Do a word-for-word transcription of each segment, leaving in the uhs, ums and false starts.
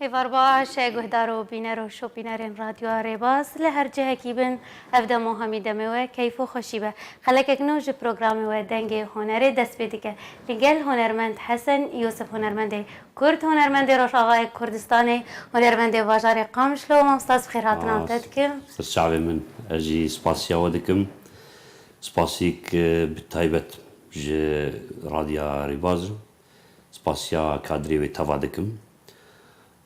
Êvar baş e, guhdar û bîner û şopînerên Radyoya Rêbaz li her cihekî bin, ev dema hemî demê we keyf û xweşî be. Xelekek nû ji programê we Dengê Hunerê dest pê dike. Li gel hunermend Hesen Yûsif, hunermendê Kurd, hunermendê Rojavayê Kurdistanê, hunermendê bajarê Qamişlo, mamosta ez bi xêrhatina te dikim. Ser çavê min, ez jî spasiya we dikim. Spasîk, e, bi taybet ji Radya Rêbaz, spasiya kadrê wê teva dikim.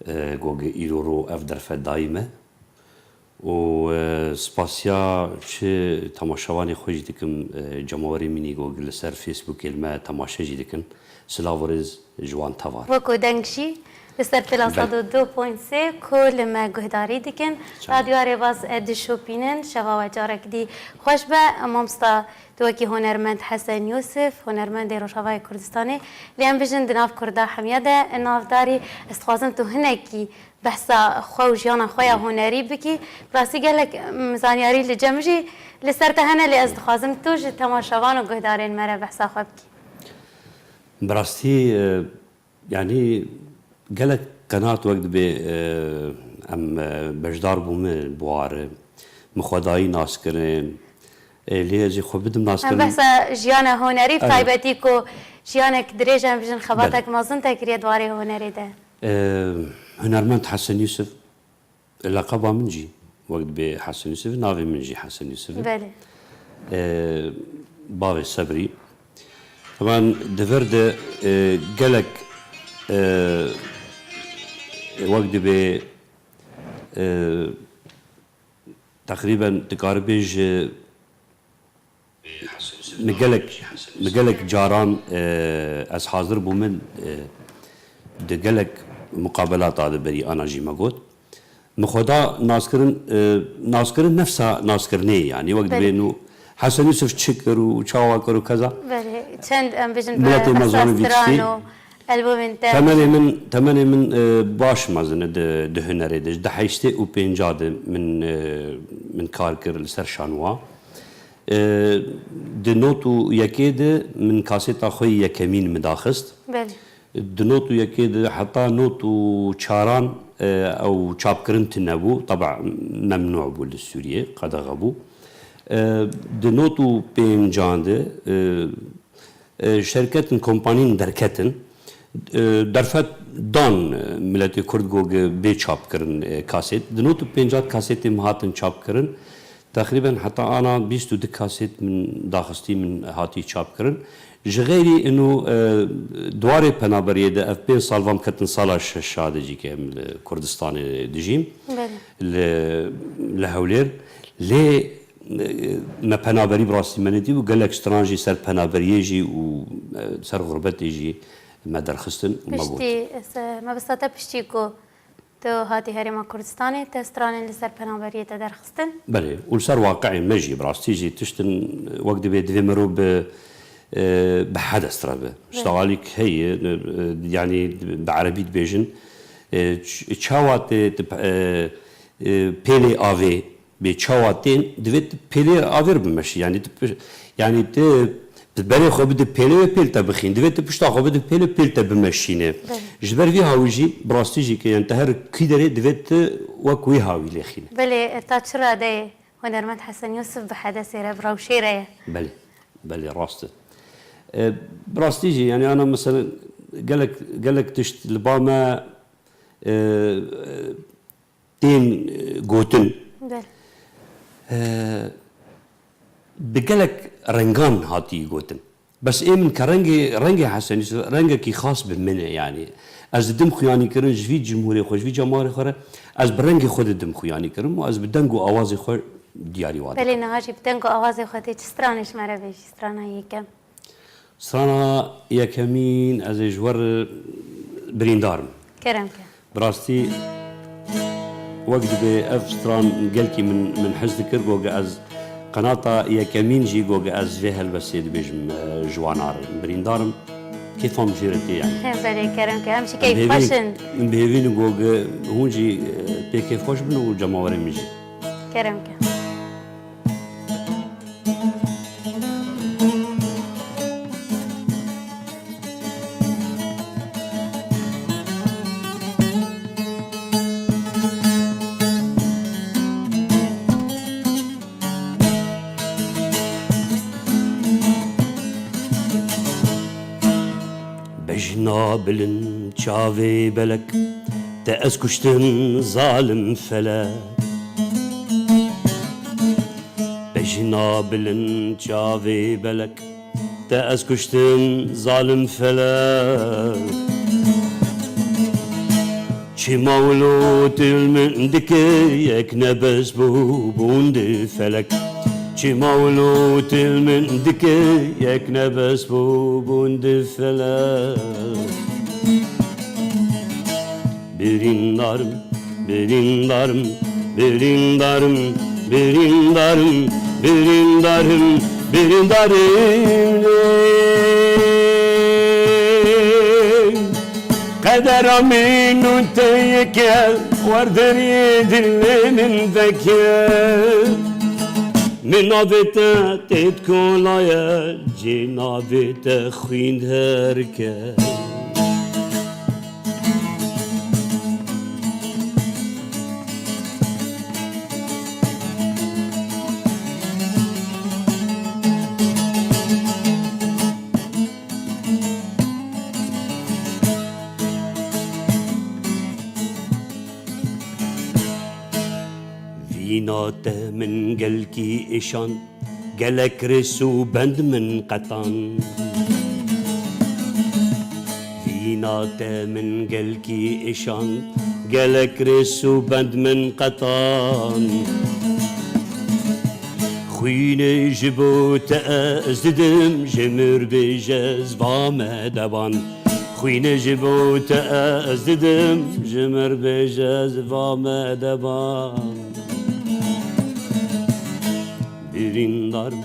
E, go gi îro ro ev derfet dayî me. Û, e, spasiya çi temaşevanê xwe jî dikim, e, cemawerê min î go gi li ser Facebookê li me temaşe jî dikin. Silav û rêz ji wan teva re. Wek ku deng jî li ser pêla Belê. sed û du point sê ku li me guhdarî dikin. Çend. Radyoya Rêbaz, e, dişopînin, şeva we carek dî xweş be. Mamosta, tu wekî hunermend Hesen Yûsif, hunermendê Rojavayê Kurdistanê, lê em bijin di nav Kurda hemiya de navdarî, ez dixwazim tu hinekî behsa xwe û jiyana xwe ya hunerî bikî. Bi rastî gelek, em, zanyarî li cem jî li ser te hene, lê ez dixwazim tu ji temaşevan û guhdarên me re behsa xwe bikî. Bi rastî, e, yanî gelek qenat wek dibê, e, em, e, beşdar bûme bi war, e, min xwe dayî naskirin. E, lê ez jî xwe bidim Em naskirin. behsa jiyana hunerî, bi Evet. taybetî ku jiyanek dirêj em bijin xebatek Belê. mezin te kiriye di warê hunerê de. E, hunermend Hesen Yûsif, leqeba min jî wek dibê Hesen Yûsif, navê min jî Hesen Yûsif e. Belê. E, bavê Sebrî. Heman di vir de, e, gelek, e, wek dibê, e, teqrîben dikaribê ji Min gelek, min gelek caran, e, ez hazir bûme, e, di gelek muqabelata de berî ana jî me got. Min xwe da naskirin, e, naskirin nefsa naskirinê, yanî wek Belê. dibê nû Hesen Yûsif çi kir û çawa kir û keza. Belê, çend em bijin Miletê me zanin vî tiştî. Elbûmên te. Temenê min, temenê min, e, baş mezin e di, di hunerê de. Di heştê û pênca de min, e, min kar kir li ser şanwa. E, di not û yekê de min kasêta xwe yî yekemîn min daxist. Belê. Di not û yekê de heta not û çaran, e, ew çapkirin tune bû. Teba memnû bû li Sûriyê, qedexe bû. E, di not û pêncan de, e, e, şerketin, kompanîn derketin. E, derfet dan, e, miletê Kurd go ge bê çapkirin, e, kasêt. Di not û pênca kasetê min hatin çapkirin. Teqrîben heta ana bîst û du kaset min daxistî, min hatî çapkirin. Ji xeyrî ino, e, di warê penaberiyê de ev pênc sal vam ketin sala şeşa de jî ke em li Kurdistanê dijîm. Belê. Li, li Hewlêr. Lê, e, me penaberî bi rastî me nedî û gelek stran jî ser penaberiyê jî û, e, ser xurbetê jî me derxistin û me got. Piştî, se-, me bi sete piştî ku tu hatî Herêma Kurdistanê, te stranên li ser penaberiyê te derxistin? Belê, û li ser waqiê me jî, bi rastî jî tiştin wek dibê, divê mirov bi, e, bi hedes re be. Belê. Ştegalîk heye, e, yanî bi erebî dibêjin, e, ç-, çawa tê, tu, e, e, pêlê avê, bê çawa tên, divê tu pêlê avê re bimeşî. Yanî tu pi-, yanî tu, tu berê xwe bide pêlê wê pêl te bixîn. Divê tu pişta xwe bide pêlê pêl te bimeşîne. Belê. Ji ber vî hawî jî, bi rastî jî ke, yanî te her kî derê divê tu wek wî hawî lêxîne. Belê, ta çi radeyê hunermend Hesen Yûsif bi hedesê re, bi rewşê re ye? Belê, belê, rast e. E, bi rastî jî, yanî ana mesela gelek, gelek tişt li ba me, e, e, tên, e, gotin. Belê. E, bi gelek rengan hatî gotin. Bes ê min ke rengê, rengê Hesen Yûsif rengekî xas bi min e, yanî. Ez didim xuyanîkirin ji vî cumhurê xwe, ji vî cemawerê xwe re, ez bi rengê xwe didim xuyanîkirin û ez bi deng û awazê xwe diyarî wa dikim. Belê, niha jî bi deng û awazê xwe tê çi stranê ji me re bêjî, strana yekem? Strana yekemîn ez ê ji we re birîndar im. Kerem ke. Bi rastî wek dibê ev stran gelkî min, min hez dikir, go ge ez qenata yekemîn jî go ge ez vê helbestê dibêjim, e, ji wana re birîndar im. Kêfa min jê re tê yani. Belê, kerem ke. Em jî Em keyfxweş hêvîn, in. Em bi hêvîn in go ge hûn jî, e, pê kêfxweş bin û cemawerê min jî. Kerem ke. Bilind çavê belek, te ez kuştim zalim felek. Bejna bilind çavê belek, te ez kuştim zalim felek. Çima wilo til min dike yek nebes bû bûn di felek. Çima wilo til min dike yek nebes bû bûn di felek. Birindarım, birindarım, birindarım, birindarım, birindarım, birindarım. Qedera min û te yek e, wer deriyê dilê min veke. Min navê te têt kolaye, cê navê te xwîn herke. Vîna te min gelkî êşan, gelek rês û bend min qetan. Vîna te min gelkî êşan, gelek rês û bend min qetan. Xwînê ji bo te ez didim, ji mir bêje ez vame deban. Xwînê ji bo te ez didim, ji mir bêje ez vame deban. Birindarım,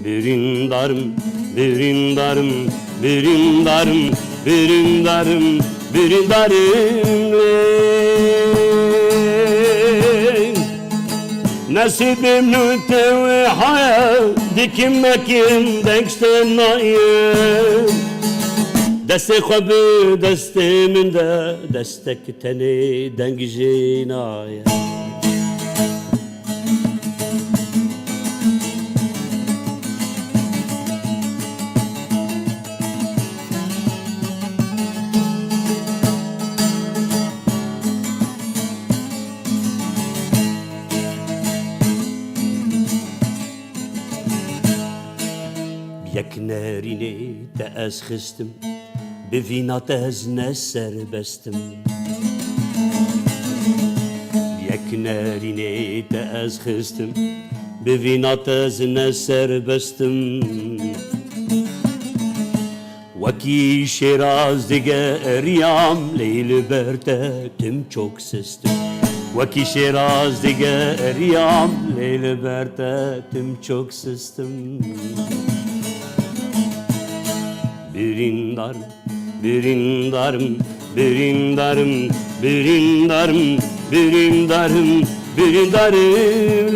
birindarım, birindarım, birindarım, birindarım, birindarım. Nesîbê min û te wê haya, dikim mekim deng ji te naye. Destê xwe bi destê min de, destek tenê deng jê naye. Yek nerînê te ez xistim, bi vîna te ez ne serbestim. Yek nerînê te ez xistim, bi vîna te ez ne serbestim. Wekî şêra ez digeriyam, lê li ber te tim çok sistim. Wekî şêra ez digeriyam, lê li ber te tim çok sistim. Birindarım, birindarım, birindarım, birindarım, birindarım, birindarım.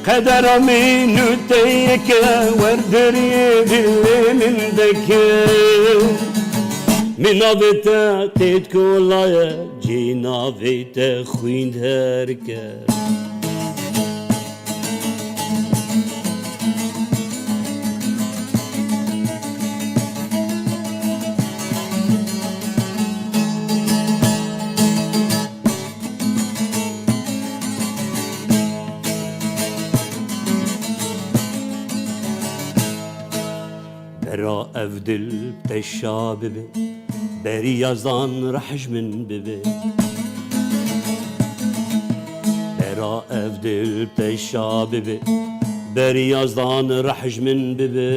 Qedera min û te yek e, wer deriyê dilê min veke. Min navê te têt kolaye, cê navê te xwîn herke. Bera ev dil teşa bibe, berî yazdan rehj min bibe. Bera ev dil teşa bibe, berî yazdan rehj min bibe.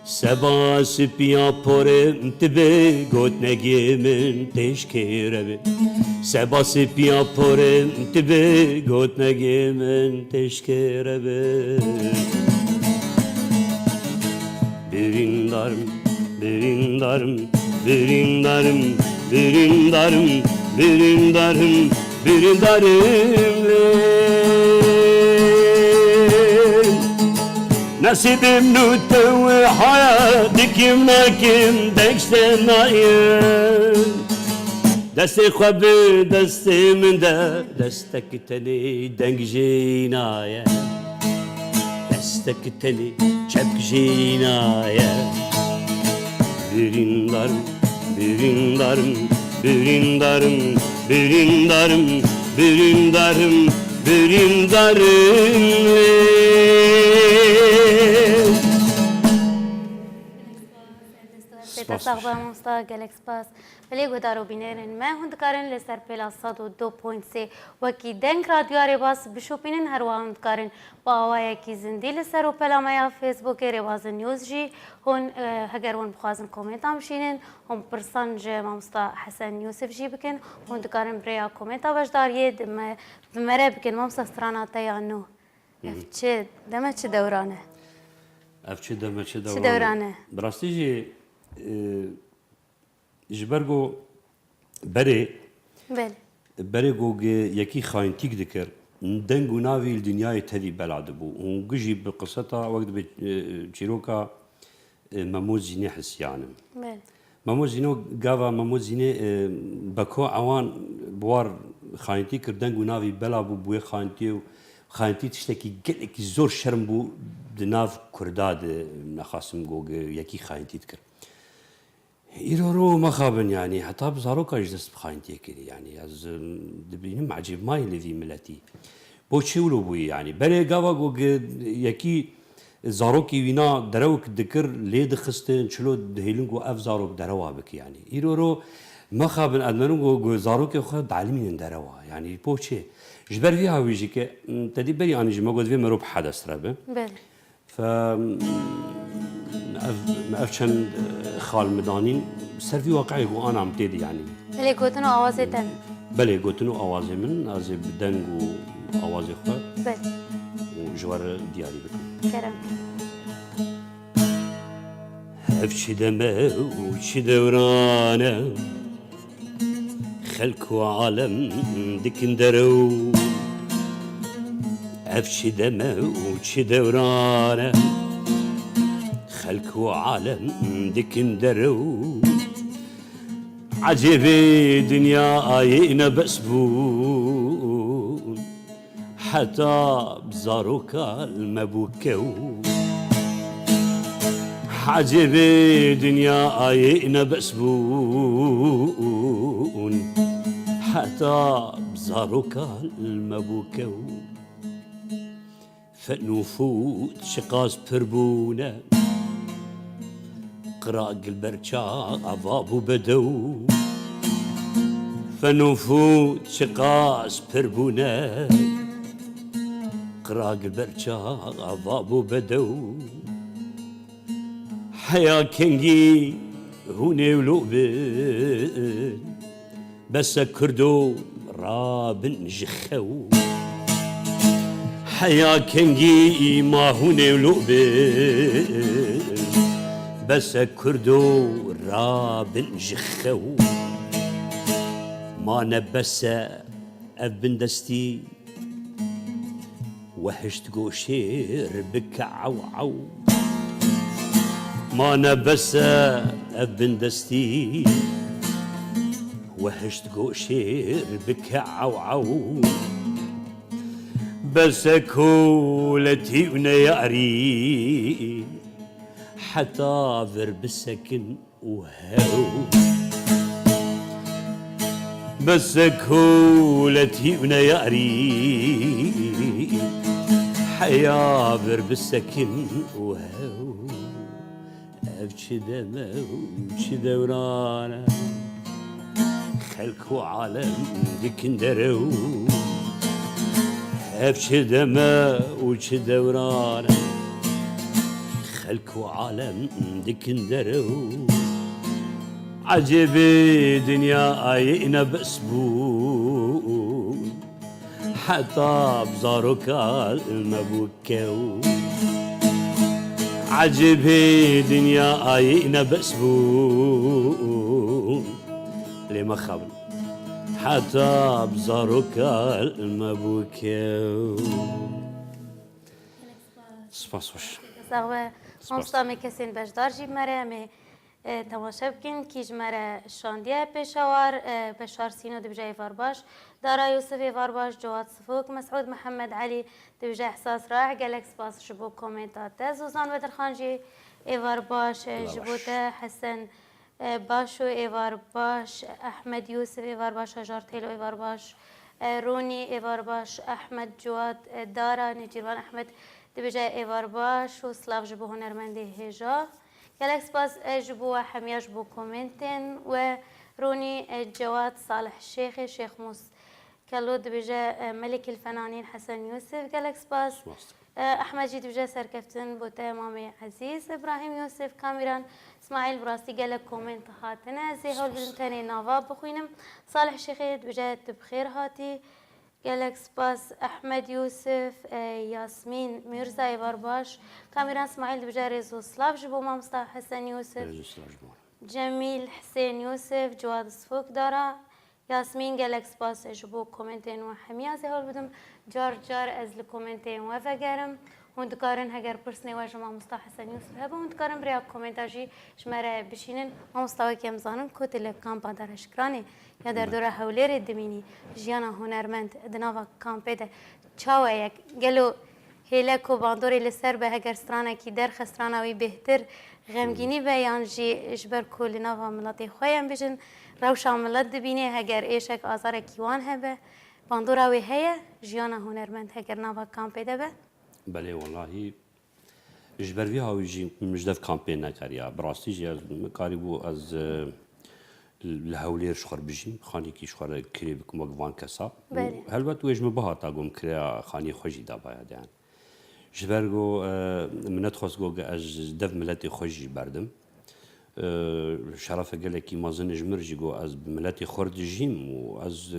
Seba sipiya porê min tu bê, gotnegê min têşkêre be. Seba sipiya porê min tu bê, gotnegê min têşkêre be. Birindarım, birindarım, birindarım, birindarım, birindarım, birindarım lê. Nesîbê min û te wê haya, dikim nakim deng ji te naye. Destê xwe bi destê min de, destek tenê deng jê naye. Tek tenê çepk jê naye. Birîndarm, birîndarm, birîndarm, birîndarm, birîndarm, birîndarm. Spas. Sax be, mamosta, gelek spas. Belê guhdar û bînerên me, hûn dikarin li ser pêla sed û du point sê wekî deng Radyoya Rêbaz bişopînin, her wiha hûn dikarin bi awayekî zindî li ser û pela me ya Facebookê Rêbazin News jî hûn, e, heger hûn bixwazin komêntan bişînin, hûn pirsan ji mamosta Hesen Yûsif jî bikin, hûn dikarin bi rêya komênta beşdariyê di me, bi me re bikin. Mamosta, strana te ya nû. Ev çi, deme çi dewran e? Ev çi deme çi Çi dewran e? Dewran e? Bi rastî jî, e, Ji ber ku berê, Belê. berê ku gi yekî xayintîk dikir, deng û navî li dinyayê tevî bela dibû. Hûn gijî bi qiseta wek dibê, e, çîroka, e, Memo Zînê hisiyanin. Belê. Memo Zîno, gava Memo Zînê, e, beko ewan bi war xayintî kir, deng û navî bela bû, bûyê xayintiyê û xayintî tiştekî gelekî zor şerm bû di nav Kurda de, nexasim ku gi yekî xayintî dikir. Îro ro mexabin, yanî heta bi zaroka ji dest bi xayintiyê kirî. Yanî ez, em, dibînim ecêbmayî li vî miletî. Bo çi wilo bûyî yanî? Berê gava ku gi-, yekî zarokî wîna derewk dikir, lê dixistin, çilo dihêlin ku ev zarok derewa bike yanî. Îro ro mexabin, ez merin ku, ku zarokê xwe dalimînin derewa. Yanî bo çi? Ji ber vî hawî jî ke, em, te dî berî anî ji me got vê mero bi hedestre bi. Belê. Fe, ev, ev çend, e, xal min danîn, ser vî waqiê ku ana min tê de, yanî. Belê, gotin û awazê te ne? Belê, gotin û awazê min, ez ê bi deng û awazê xwe Belê. û ji we re diyarî bikim. Kerem. Ev çi deme û çi dewran e, xelk û alem dikin derew. Ev çi deme û çi dewran e, xelk û alem dikin derew. Ecêbê dinyayê nebes bûn. Heta bi zaroka li me bû kew. Ecêbê dinyayê nebes bûn. Heta bi zaroka li me bû kew. Fen û fût çiqas pir bûne. Qira gilberça ava bû bedew. Fen û fût çiqas pir bûne. Qira gilberça ava bû bedew. Heya kengî hûnê wilo bin. Bes e Kurdo rabin ji xew. Heya kengî ma hûnê wilo bin. Bes e Kurdo rabin ji xew. Ma ne bes e ev bindestî. We hişt go şêr bike ew ew. Ma ne bes e ev bindestî. We hişt go şêr bike ew ew. Bes e koletî û neyarî. Heta vir bisekin û hew. Bes e koletî û neyarî, heya vir bisekin û hew. Ev çi deme û çi dewran e, xelk û alem dikin derew. Ev çi deme û çi dewran e, xelk û alem dikin derew. Ecêbê dinyayê nebes bûn, heta bi zaroka li me bû kew. Ecêbê dinyayê nebes bûn, lê mexabin, heta bi zaroka li me bû kew. Spas xweş. Sax be. Spas. Mamosta, me kesên beşdar jî bi me re, em ê E, temaşe bikin, kî ji me re şandiye. Pêşewar, e, Beşar Sîno dibije êvar baş, Dara Yûsif êvar baş, Cewad Sifok, Mesûd Mihemed Elî dibije ehsas raih, gelek spas ji bo komenta te. Zozan Bedirxan jî êvar baş, e, ji bo te. Hesen, e, Başo êvar baş, Ehmed Yûsif êvar baş, Hajar Têlo êvar baş, e, Ronî êvar baş, Ehmed Cewad, e, Dara, Nêçîrvan Ehmed dibije êvar baş û silav ji bo hunermendê hêja. Gelek spas, e, ji bo we hemiya ji bo komentên we. Ronî, e, Cewad, Salih Şêxê, Şêx Mûs Kelo dibêje, e, Melikil Fenanîn Hesen Yûsif, gelek spas. Spas. E, Ehmed jî dibêje serkeftin bo te mamê ezîz. Îbrahîm Yûsif, Kamîran, Îsmaîl, bi rastî gelek koment hatine. Ez ê hewl bidim tenê nava bixwînim. Salih Şêxê dibêje tu bi xêr hatî. Gelek spas Ehmed Yûsif, e, Yasmîn Mîrza êvar baş. Kamîran Smaîl dibêje rêz û silav ji bo mamosta Hesen Yûsif. Rêz û silav ji bo. Cemîl Hisên Yûsif, Ciwad Sifok Dara. Yasmîn gelek spas ji bo komentên we hemiya zê hewl bidim. Car car ez li komentên we vegerim. Hûn dikarin heger pirsnê we ji mamosta Hesen Yûsif hebe, hûn dikarin bi rêya komenta jî ji me re bişînin. Mamosta wekî em zanin ku tu li kampa Dara Şikranê ya derdora Hewlêrê dimînî. Jiyana hunermend di nava kampê de çawa ye? Gelo hêle ku bandorê li ser be, heger stranekî derxe, strana wî bêhtir xemgînî be, yan jî ji ber ku li nava miletê xwe ye, em bêjin, rewşa milet dibîne, heger êşek, azarekî wan hebe, bandora wê heye, jiyana hunermend heger nava kampê de be? Belê, welahî, ji ber vî hawî jî min ji dev kampê nekeriya. Bi rastî jî ez, min karîbû ez, e, li Hewlêr ji xwe re bijîm, xanîkî ji xwe re kirê bikim wek van kesa. Û Belê. Helbet wê ji min bihata ku min kirêya xaniyê xwe jî dabaya diyan. Ji ber ku, e, min nedixwest ku ez ji dev miletê xwe jî berdim. E, şerefe gelekî mezin ji min re jî ku ez bi miletê xwe re dijîm û ez, e,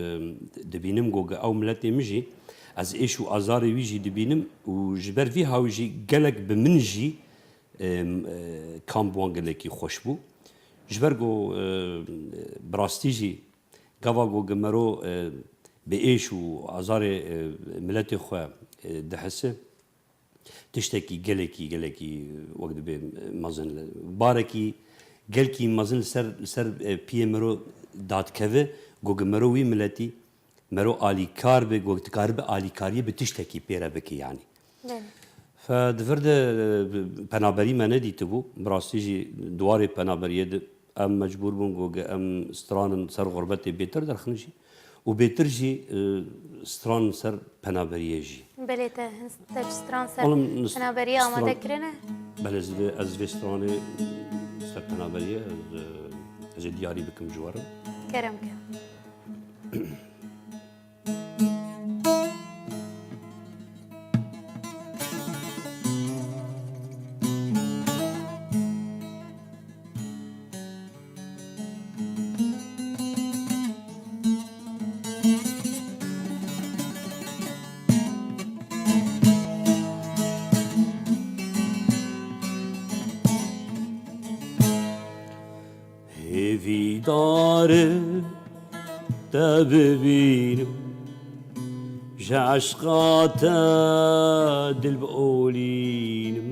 dibînim ku ew miletê min jî, ez êş û azarê wî jî dibînim û ji ber vî hawî jî gelek bi min jî, e, e, kamp wan gelekî xweş bû. Ji ber ku, e, bi rastî jî gava ku mero, e, bi êş û azarê, e, miletê xwe, e, dihise, tiştekî gelekî, gelekî wek dibê mezin li, barekî gelkî mezin li ser, li ser, e, piyê mero dadikeve, ku mero wî miletî, mero alîkar be, ku dikaribe alîkariyê bi tiştekî pê re bike, yanî. Belê. Fe di vir de, e, penaberî me nedîtibû. Bi rastî jî di warê penaberiyê de em mecbûr bûn ku em stranin ser xurbetê bêtir derxin jî. Û bêtir jî, e, stran ser penaberiyê jî. Belê, te hin-, te çi stran ser Oğlum, s-, penaberiyê stran-, amade kirine? Belê, ez vê, ez vê stranê ser penaberiyê, ez, e, ez ê diyarî bikim ji we re. Kerem ke. Hêvîdarim te bibînim, ji eşqa te dil biolînim.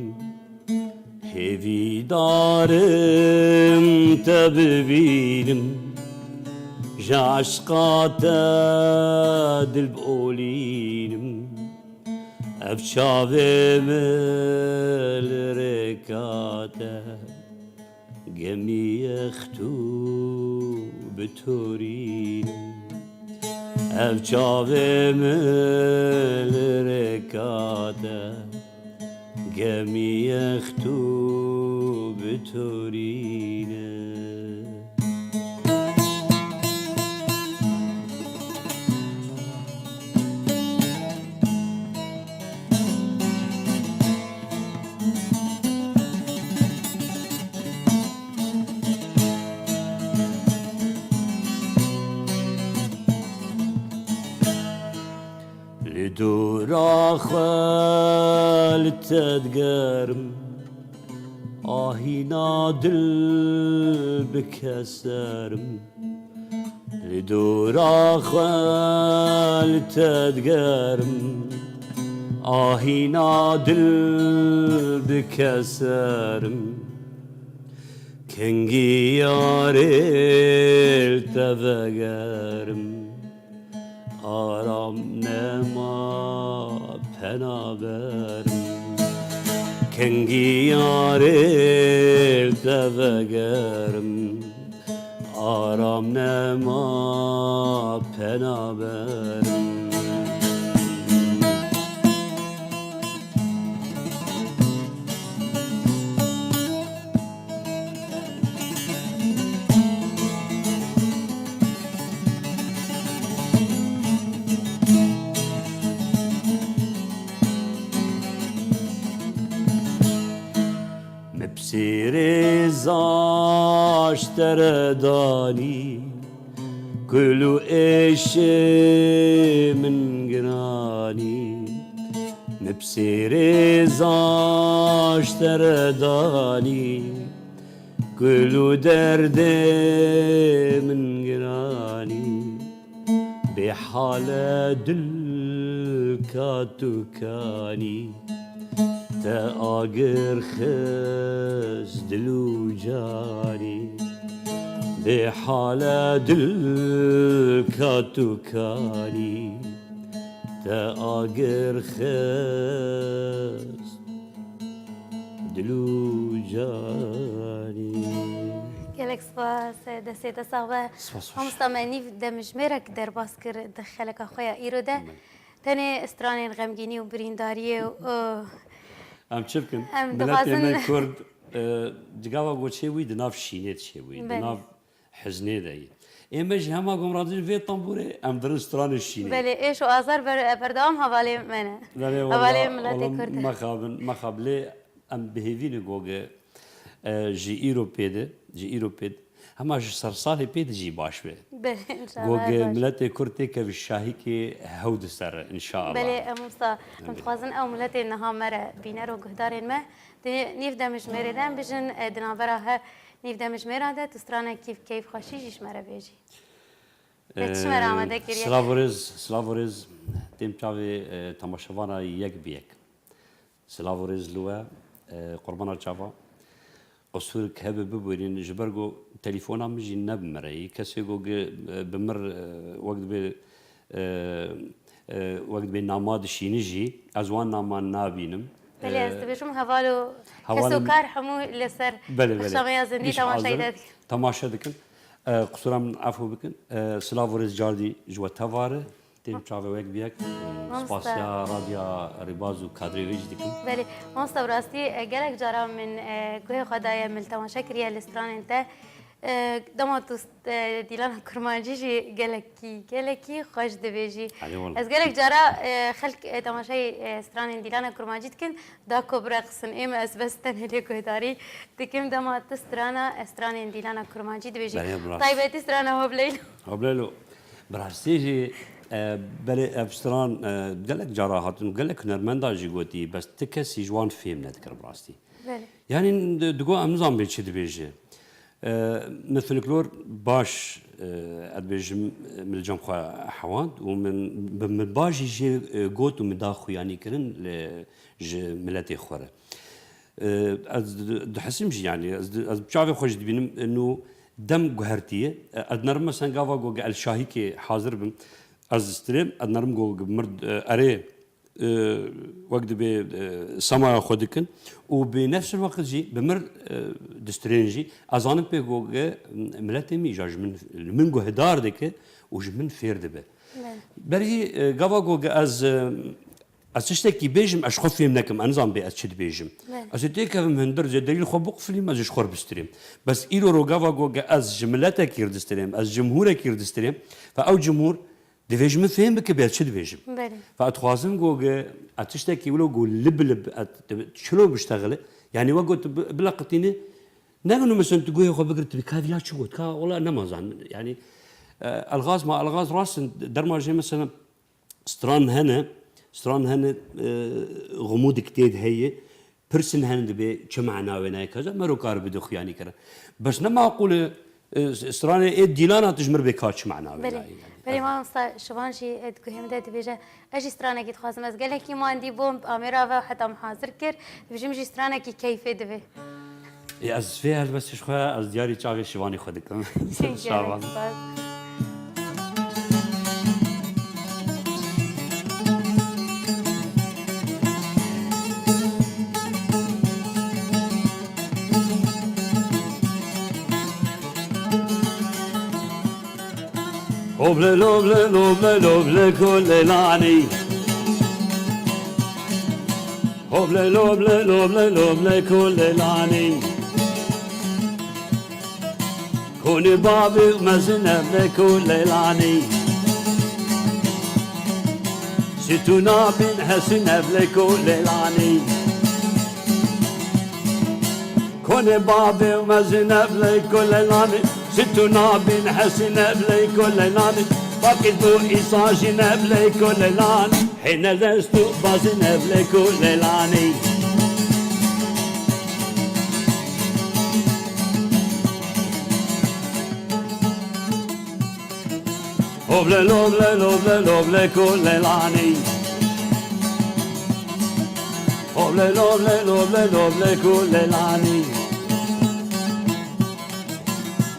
Hêvîdarim te bibînim, ji eşqa te dil biolînim. Ev çavê min li rêka te gemiyê xtu bitorînim. Ev çavê min li rêka te gemiyê xtu bitorîne. Li dora xwe li te digerim, ahîna dil bike serim. Li dora xwe li te digerim, ahîna dil bike serim. Kengî yarê li te vegerim, aram nema penaberim. Kengî yarê li te vegerim, aram nema penaberim. Mi bi sêrê zaş te re danî, kul û êşê min giranî. Mi bi sêrê zaş te re danî, kul û derdê min giranî. Bê hale dil ka tu kanî, te agir xist dil û canî. Bê hale dil ka tu kanî, te agir xist dil û canî. Gelek spas, destê te sax be. Spas, spas. Mamosta, me nîv demjimêrek derbas kir di xeleka xwe ya îro de. Belê. Tenê stranên xemgînî û birîndariyê û, û Em çi bikin? Em Miletê dixwazin me Kurd, e, di gava goçê wî di nav şînê dişê wî, di Belê. nav hiznê de yî. Ê me jî hema gom radin vê tambûrê, em dirin stranê şînê. Belê, êş û azar ber-, berdewam hevalê me ne. Belê, Hevalê wallah, miletê wallah, Kurd e. mexabin, mexab lê em bi hêvî ne goge, e, ji îro pê de, ji îro pê de, hema ji sersalê pê de jî baş be. Belê, inşallah Goge baş. miletê Kurd têkeve şahîkê hew di ser, inşallah. Belê, em wisa, em Belê. dixwazin ew miletê niha me re bîner û guhdarên me, di nîv demjimêrê de em bijin, e, di navbera he nîv demjimêra de tu stranekî keyfxweşî jî ji me re bêjî. Te çi me re amade kiriye? Silav û rêz, silav û rêz, têm çavê, e, temaşevana yek bi yek. Silav û rêz li we, e, qurbana çava. Qusûrek hebe bibûrîn, ji ber ku telefona min jî ne bi min re yî. Kesê ku gi-, e, bi mir, e, wek dibê, e, e, wek dibê nama dişîni jî, ez wan naman nabînim. Belê, ez E, dibêjim heval û kes û hevalên kar hemû li ser Belê, belê. rexşameya zindî Gîş temaşayî hazir te dikin. temaşe dikin. E, qusûra min efû bikin. E, silav û rêz cardî ji we tevare. Têm çavê wek bi yek. Mamosta. Spasiya Radya Rêbaz û kadrê wê jî dikim. Belê. Mamosta, bi rastî, e, gelek cara min, e, guhê xwe daye, min li temaşe kiriye li stranên te. E, dema tu, e, dîlana kurmancî jî gelekî, gelekî xweş dibêjî. Erê wala. Ez gelek cara, e, xelk, e, temaşeyê, e, stranên dîlana kurmancî dikin, da ku bireqsin. Ê me ez bes tenê lê guhdarî dikim, dema tu strana, e, stranên dîlana kurmancî dibêjî. Belê, bi rastî. Taybetî strana Hobleylo. Hobleylo. Bi rastî jî, e, belê ev stran, e, gelek cara hatin û gelek hunermenda jî gotî, bes ti kesî ji wan fêm nedikir bi rastî. Belê. Yanî di, digo em nizan bê çi dibêje. E, min folklor baş, e, ez dibêjim, e, min li cem xwe hewand û min, bi min baş jî jê, e, got û min da xuyanî kirin li, ji miletê xwe re. E, ez di-, dihesim jî, yanî ez di-, ez bi çavê xwe jî dibînim, e, nû dem guhertiye. E, ez nerim mesela gava ku el şahîkê hazir bim, ez distirêm, ez nerim ku mir, e, erê, e, wek dibê, e, semaya xwe dikin û bi nefs weqt jî bi mir, e, distirên jî. Ez zanim pê ku, e, miletê min îja ji min, li min guhdar dike û ji min fêr dibe. Belê. Berî, e, gava ku ez, e, Ez tiştekî bêjim, ez ji xwe fêm nekim, ez nizam bê ez çi dibêjim. Belê. Ez ê têkevim hundir, zêderî li xwe biqufilîm, ez ji xwe re bistirêm. Bes îro rogava ku ez ji miletekî re distirêm, ez cimhûrekî re distirêm, fe ew cimhûr divê ji min fêm bike bê ez çi dibêjim. Belê. Fe ez dixwazim ku ez tiştekî wilo ku lib lib ez çilo biştexile, yanî we got bi-, bileqitîne, ne ku mesela tu guhê xwe bigir, tu bî ka vîya çi got, ka wela nema zan, yanî, e, elxaz ma elxaz rast in, derma jê mesela, Stran hene, stran hene, e, xumûdik tê de heye, pirsin hene dibê çi mana wê nayê kaza, mero kar bide xuyanî kirin. Bes ne maqûl e, e, stranê ê dîlana tu ji mir bê ka çi mana wê Belê. nayê, yanî. Belê, mamosta Şivan jî, e, di guhê min de dibêje, ez jî stranekî dixwazim, ez gelekî mandî bûm, amêra ve heta min hazir kir, dibêjim jî stranekî keyfê divê. Ê, ez vê helbestê ji xwe, ez diyarî çavê Şivanê xwe dikim. Gelek Şavan. Spas. Hoble loble loble loble kolelanî. Hoble loble loble loble kolelanî. Konê bavê û mezin ev lê kolelanî. Situna bin hesin ev lê kolelanî. Konê bavê û mezin ev lê kolelanî. Situna bin hesin ev lê kolelanî. Fakir bu îsa jin ev lê kolelanî. Hêne dest û bazin ev lê kolelanî. Hoble loble loble loble kolelanî. Hoble loble loble loble kolelanî.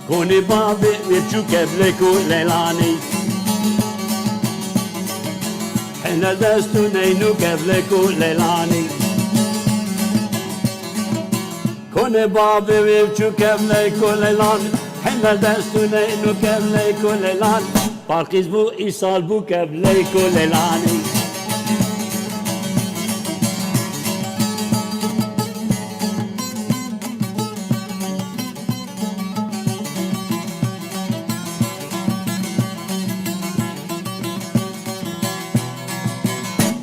Konê bavê wê çû kevlê kolelanî. Hene dest û neynû kevlê kolelanî. Konê bavê wê çû kevlê kolelanî. Hene dest û neynû kevlê kolelanî. Parqîz bû îsal bû kevlê kolelanî.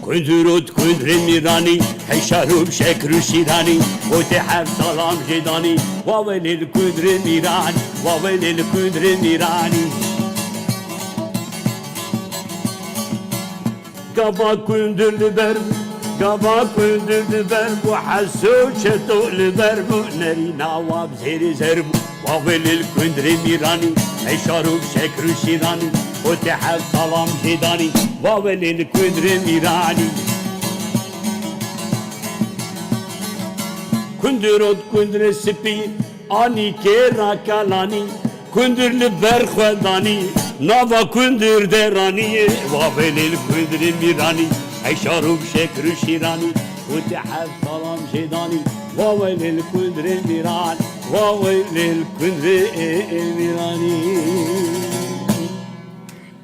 Kundur û kundrê mîranî, hey şarû şekr û şîranî, û tê her salam jê danî, wa welê li kundrê mîran, wa welê li kundrê mîranî. Gava kundir li ber bû, gava kundir li ber bû, Heso Çeto li ber bû, nerîna wa bi zêrê zer bû. Wa welê li kundirê mîranî, ey şarû şekr û şîranî, û tê hev salam jê danî. Wa welê li kundirê mîranî. Kundir ot kundirê sipî, anî kêra kalanî, kundir li ber xwe danî, nava kundir de ranî, wa welê li kundirê mîranî, ey şarû şekr û şîranî, û tê hev salam jê danî, wa welê li kundirê mîran, wa welê li kundirê mîranî.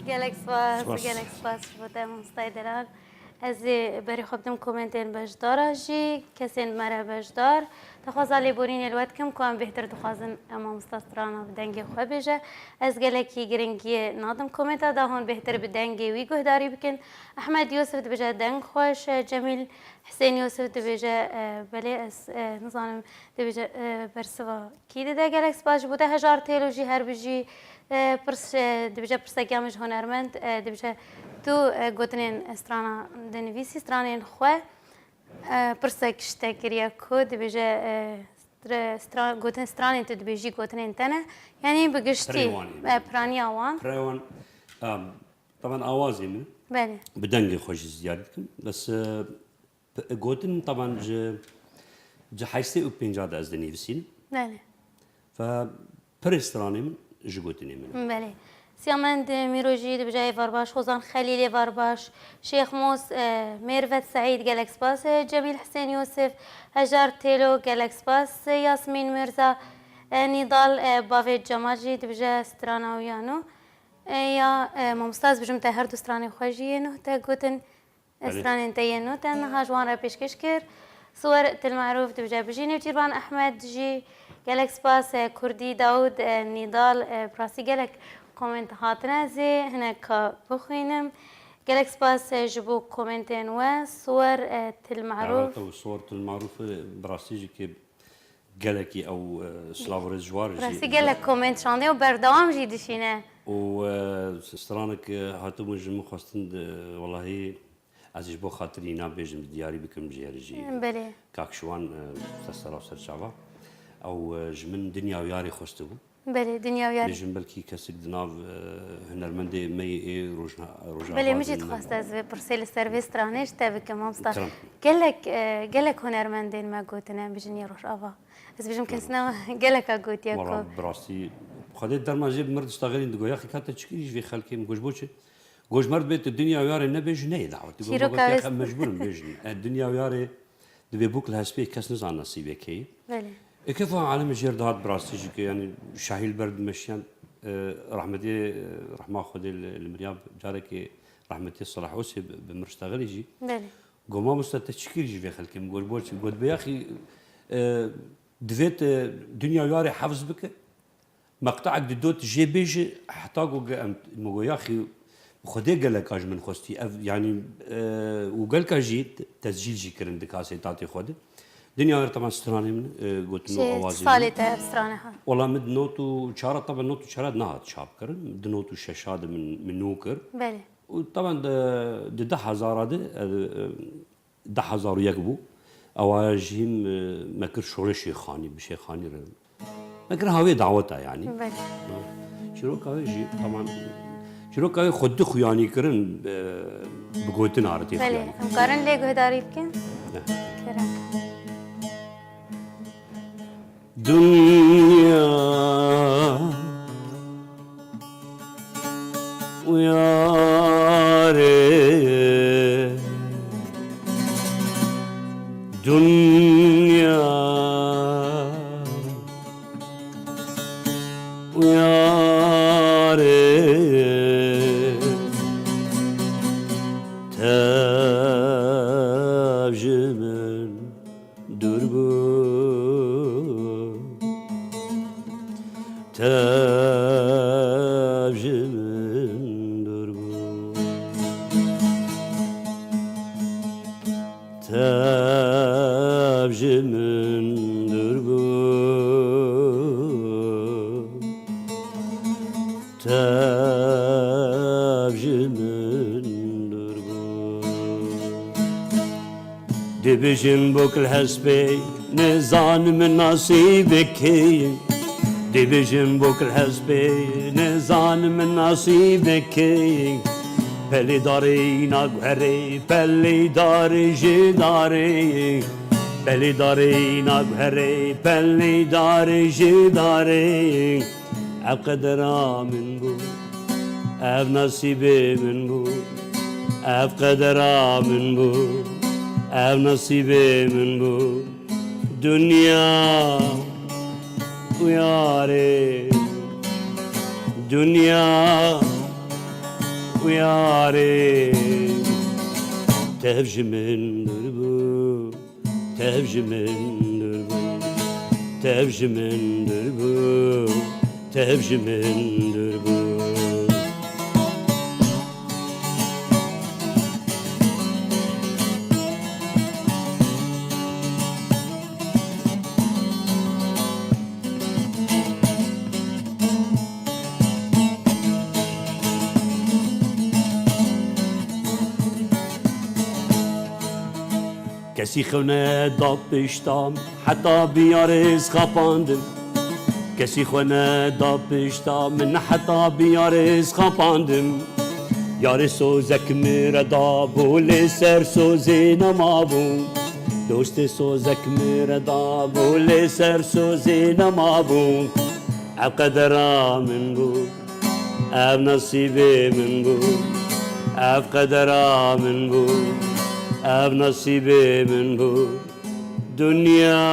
Gelek spas, Spas. Gelek spas ji bo te, mamostayê delal. Ez ê berê xwe bidim komentên beşdara jî, kesên me re beşdar. Dixwaza lêborînê li we dikim ku em bêhtir dixwazin em mamosta strana bi dengê xwe bêje. Ez gelekî giringiyê nadim komenta da hûn bêhtir bi dengê wî guhdarî bikin. Ehmed Yusuf dibêje, deng xweş. Cemîl Hisên Yusuf dibêje, e, belê ez, e, nizanim, dibêje, e, bersiva kî dide. Gelek spas ji bo te. Hejar Têlo jî her bijî, e, pirs, e, dibêje pirsekî ya min ji hunermend, e, dibêje tu, e, gotinên strana dinivîsî, stranên xwe, e, pirsek ji te kiriye ku dibêje, e, stra-, stra-, gotin stranên tu dibêjî gotinên te ne. Yanî bi giştî, Pirê wan ê. e, piraniya wan. Pirê wan, em, taban awazê min. Belê. Bi dengê xwe jî diyar dikim. Bes, e, P-, gotin taban ji, ji heştê û pênca de ez dinivîsînim. Belê. Ve pirê stranê min ji gotinê min e. Belê. Siyamend Mîro jî dibêje êvar baş, Hozan Xelîl êvar baş, Şêx Mos, e, Mêrvet Seîd gelek spas, e, Cemîl Hisên Yûsif, Hejar Têlo gelek spas, e, Yasmîn Mirza, e, Nîdal, e, bavê Cemal jî dibêje strana wî ya nû. E, ya, e, mamosta ez bijim te her du stranê xwe jî yê nû te gotin. Belê. Stranên te yên nû te niha ji wan re pêşkêş kir. Siwer Til Merûf dibêje, bijî Nêçîrvan Ehmed jî gelek spas, e, Kurdî Dawûd, e, Nîdal, e, bi rastî gelek koment hatine, ez ê hineka bixwînim. Gelek spas, e, ji bo komentên we. Siwer, e, Til Merûf. Daweta û Siwer Til Merûf, e, bi rastî jî ki gelekî ew, e, silav û rêz ji war jî. Bi rastî gelek koment şandê û berdewam jî dişîne. Û, e, stranek, e, hatibû ji min xwestin, e, welahî Ez ji bo xatirî înan bêjim, diyarî bikim jê re jî. Belê. Kak Şiwan, e, te sera û serçava. Ew, e, ji min dinya û yarê xwestibû. Belê, Dinya û Yarê. Bêjin belkî kesik di nav, e, hunermendê me yê ê rojna-, Rojava Belê, min jî de dixwest nebe. Ez vê pirsê li ser vê stranê ji te bikim, mamosta. Kiram. Gelek, e, gelek hunermendên me gotine, em bijin yê Rojava. Ez bijim kesina geleka gotiye Wala ku bi rastî, Xwedê derman jê bi mir dişta xêrîn digo, ya xîka te çi kirî ji vê xelkê, min got, ji bo çi? Got, ji mer dibê tu Dinya û Yarê nebêjî, neyê dawet. Digo, Çîroka Xwedê wê ya me mecbûr im bêjin. E, Dinya û Yarê dibê bûk li hespê kes nizan nesîbê kê ye. Belê. E, kefa alemê jêr dihat bi rastî jî ke, yanî şahî li ber dimeşiyan, e, rahmetê, e, rehma Xwedê li, li mirya carekê rahmetê Silah Osê bi, bi mir dişta xêrî jî. Belê. Got, mamosta te çi kirî ji vê xelkê? Min got, ji bo çi? Got, bi yaxî, e, divê tu Dinya û Yarê hefz bike. Meqtaek di dot jê bêje, heta ku ge-, em, min got, yaxî Xwedê geleka ji min xwestî. Ev, yanî, e, û gelka jî te-, tescîl jî kirin di kasêtatê xwe de. Dinya Û Yarê teban stranê min, e, gotin û Şey, awazê çi salê min. Te ev strane hat? Wala min di not û çar, teban not û çar nehat çap kirin. Di not û şeş de min, min nû kir. Belê. Û teban di, di du hezar de, e, e, du hezar û yek bû. Ewa jî hîn, e, me kir şolê Şêxanî, bi Şêxanî re. Me kir havê daweta yanî. Belê. Çîroka wê jî, teban, çîroka wê xwe du xuyanî kirin, e, bi gotina re tê Belê, xuyanî. Em karin lê guhdarî bikin? Ne. Kerem. Dinya û yarê, dinya û yarê, tev ji min dûr bû, tev ji min dûr bû, tev ji min dûr bû. Tev ji min dûr bû. Dibêjin bok li hespê, nizanim nasîbê kê ye. Dibêjin bok li hespê, nizanim nasîbê kê ye. Pelê darê îna guherê, pelê darê ji darê. Pelê darê îna guherê, pelê darê ji darê. Ev qedera min bû, ev nasîbê min bû, ev qedera min bû, ev nasîbê min bû. Dinya û yarê, dinya û yarê, tev ji min dûr bû. Tev ji min dûr bû, tev ji min dûr bû, tev ji min dûr bû. Kesî xew neda pişta min, heta bi yarê ez xapandim. Kesî xwe neda pişta min, heta bi yarê ez xapandim. Yarê sozek min re dabû, lê ser sozê nemabû. Dostê sozek min re dabû, lê ser sozê nemabû. Ev qedera min bû. Ev nasîbê min bû, ev qedera min bû, ev nasîbê min bû. Dinya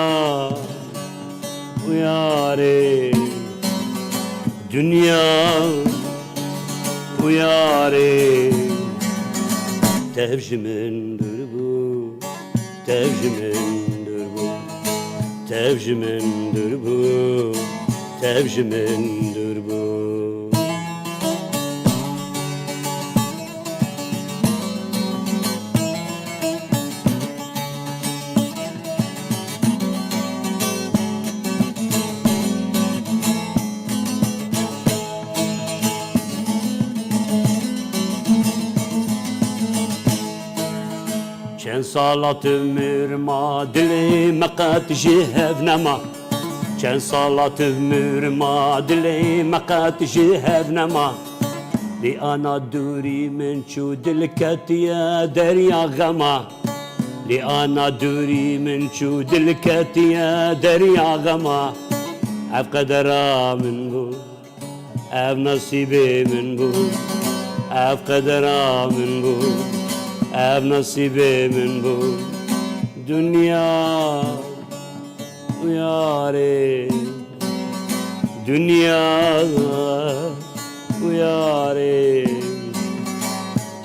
û yarê, dinya û yarê, tev ji min dûr bû. Tev ji min dûr bû, tev ji min dûr bû, tev ji min dûr bû. Çend sala tu mir ma, dilê me qet ji hev nema. Çend sala tu mirma, dilê me qet ji hev nema. Lê ana dûrî min çû, dil ketiye derya xema. Lê ana dûrî min çû, dil ketiye derya xema. Ev qedera min bû, ev nesîbê min bû. Ev qedera min bû, ev nesîbê min bû. Dinya û yarê, dinya û yarê.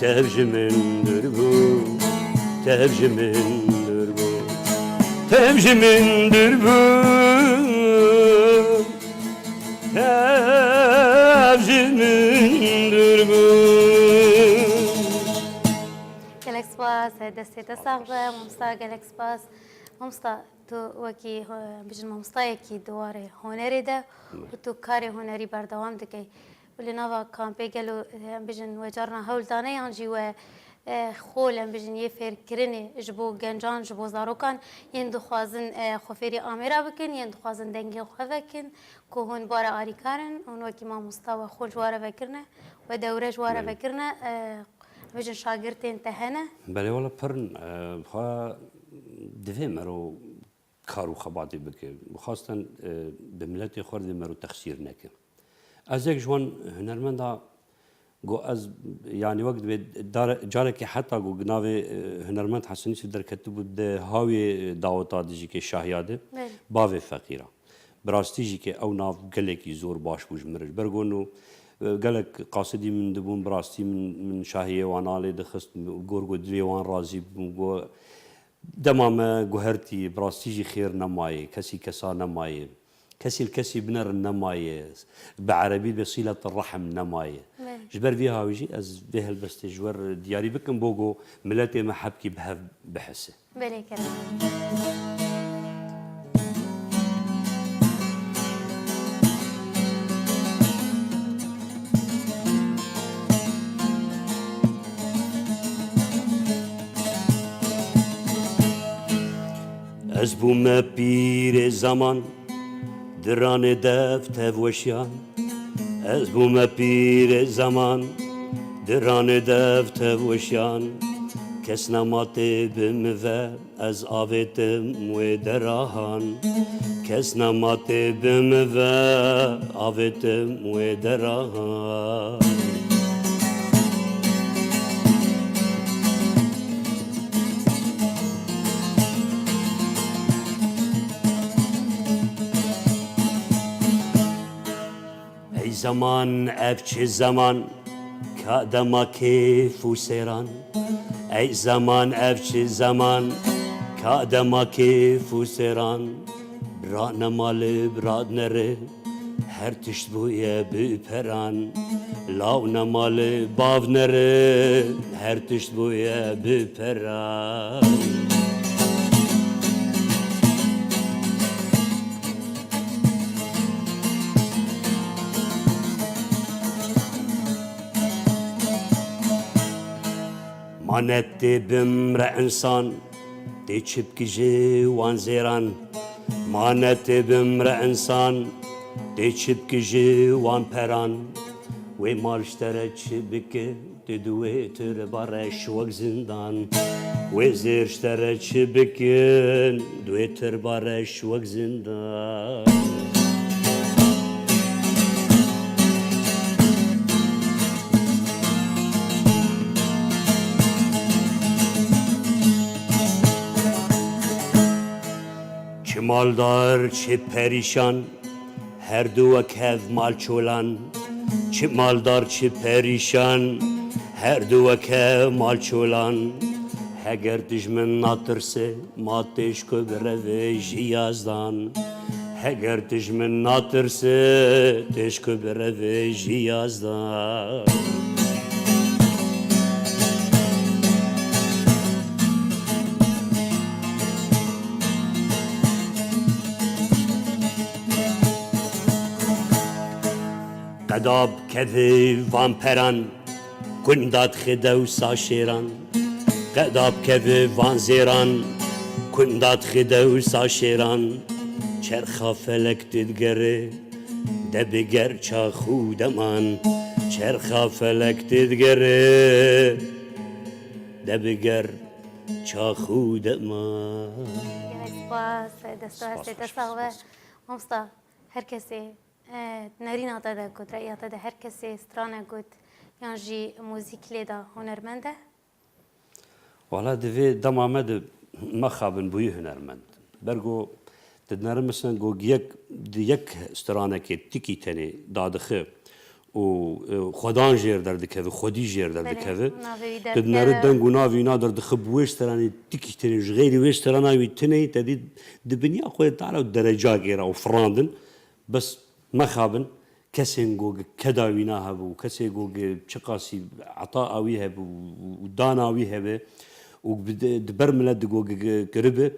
Tev ji min dûr bû, tev ji min dûr bû. Tev ji min dûr bû, tev ji min dûr bû. Gelek spas, destê te sax be, mamosta, gelek spas. Mamosta, tu wekî, e, bijin mamostayekî di warê hunerê de û tu karê hunerî berdewam dikey. Û li nava kampê gelo, e, em bijin we carna hewl dane yan jî we, e, xol em bijin yê fêrkirinê ji bo gencan, ji bo zarokan yên dixwazin, e, xwe fêrî amêra bikin, yên dixwazin dengê xwe vekin, ku hûn bi we re alîkar in, hûn wekî mamosta we xol ji we re vekirine, we dewre ji we re Belê. vekirine, e, em bijin şagirtên te hene? Belê, wela pir in, e, xwe divê mero kar û xebatê bike. Xasten, e, bi miletê xwe re divê mero texsîr neke. Ez yek ji wan hunermenda got ez, yanî wek divê dare-, carekê heta got navê, e, hunermend Hesen Yûsif derketibû di hawiyê daweta dijî ke Şahiya de, Belê. bavê feqîra. Bi rastî jî ke ew nav gelekî zor baş bû ji min re. Ji ber got, e, gelek qasidî min dibûn, bi rastî min, min şahiyê wan alê dixist, gor got divê wan razî bibûn, got, Dema me guhertî, bi rastî jî xêr nemayê, kesî kesa nemayê. Kesî li kesî binerin nemayê. Bi erebî bê sîlet rehm nemayê. Belê. Ji ber vî hawî jî ez vê helbestê ji we re diyarî bikim, bo ku miletê me hebkî bi hev bihese. Belê kerem. Ez bûme pîrê zeman, diranê dev tev weşiyan. Ez bûme pîrê zeman, diranê dev tev weşiyan. Kes nema tê bi min ve, ez avêtim wê derahan. Kes nema tê bi min ve, avêtim wê derahan. Ey zeman, ev çi zeman, ka dema kêf û sêran. Ey zeman, ev çi zeman, ka dema kêf û sêran. Bira nema li bira nere, her tişt bûye bi peran. Law nema li bav nere, her tişt bûye bi peran. Ma ne tê bimre insan, tê çi bikî ji wan zêran. Ma ne tê bimre insan, tê çi bikî ji wan peran. Wê mal ji te re çi bike, tu di wê tirba reş wek zindan. Wê zêr ji te re çi bikin, di wê tirba reş wek zindan. Çi maldar, çi perîşan, her du wek hev malçolan. Çi maldar, çi perîşan, her du wek hev malçolan. Heger tu ji min natirse, ma têşko bi revê jî yazdan. Heger tu ji min natirse, têşko bi revê jî yazdan. Qeda bikeve van peran, kunda dixê dewsa şêran. Qeda bikeve van zêran, kunda dixê dewsa şêran. Çerxa felek tê digere, de biger çax û deman. Çerxa felek tê digere, de biger çax û deman. Gelek spas, destê Spas, hestê te spas, sax be. Spas. Mamosta, her kesê, e, nerîna te de got, reya te de her kesê strane got, yan jî muzîk lê da hunermend e? Wala di vê dema me de mexabin bûyî hunermend. Bergo tu dinere misin go yek, di yek stranekê tikî tenê dadixe û, e, xwedan jêr derdikeve, xwedî jêr Belê, derdikeve. navê wî Tu dinere derdikeve. deng û navî wîna derdixe bi wê stranê tikî tenê, ji xeyrî wê strana wî tinê, te dî di binya xwe tara û derecakê re û firandin. Bes mexabin, kesên go keda wîna hebû, kesê go çiqasî eta'a wî hebû û dana wî hebe û bi de-, di ber milet di go kiribe,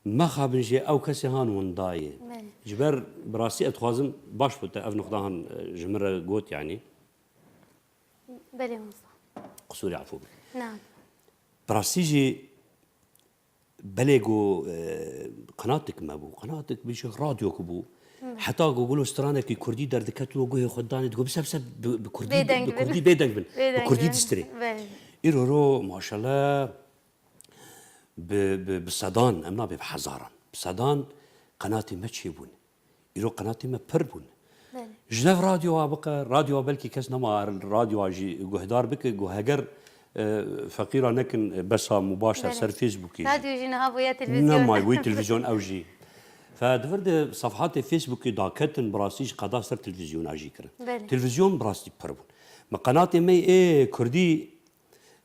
mexabin jê ew kesê han windayê. Belê. Ji ber bi rastî ez dixwazim baş bû te ev nuqda han, e, ji min re got, yanî. Belê, mamosta. Qisûrê efû bike. Na. Bi rastî jî belê go, e, qenatik me bû. Qenatik bî jî radyo ku bû. Hmm. Heta go gulo stranekî kurdî derdiket û guhê xwe danê digo, "Bise, bise, bi, bi kurdî, Bêdeng bi bin. kurdî bêdeng bin. Bêdeng Bi kurdî bin. distirê." Belê. Îro ro, maşallah, bi, bi, bi sedan, em nabê bi hezaran. Bi sedan qenatê me çêbûn. Îro qenatê me pir bûn. Belê. Ji nav radyoa biqe, radyoa belkî kes nema radyoa jî guhdar bike, go heger, e, feqîra nekin, e, besa mubaşer Belê. ser Facebookê jî. Radyo jî niha bûye televîzyon. Nema wê televîzyon ew jî. Fe di vir de sefhatê Facebookê daketin, bi rastî jî qeda ser televîzyona jî kirin. Belê. Televîzyon bi rastî pir bûn. Me qenatê me ê kurdî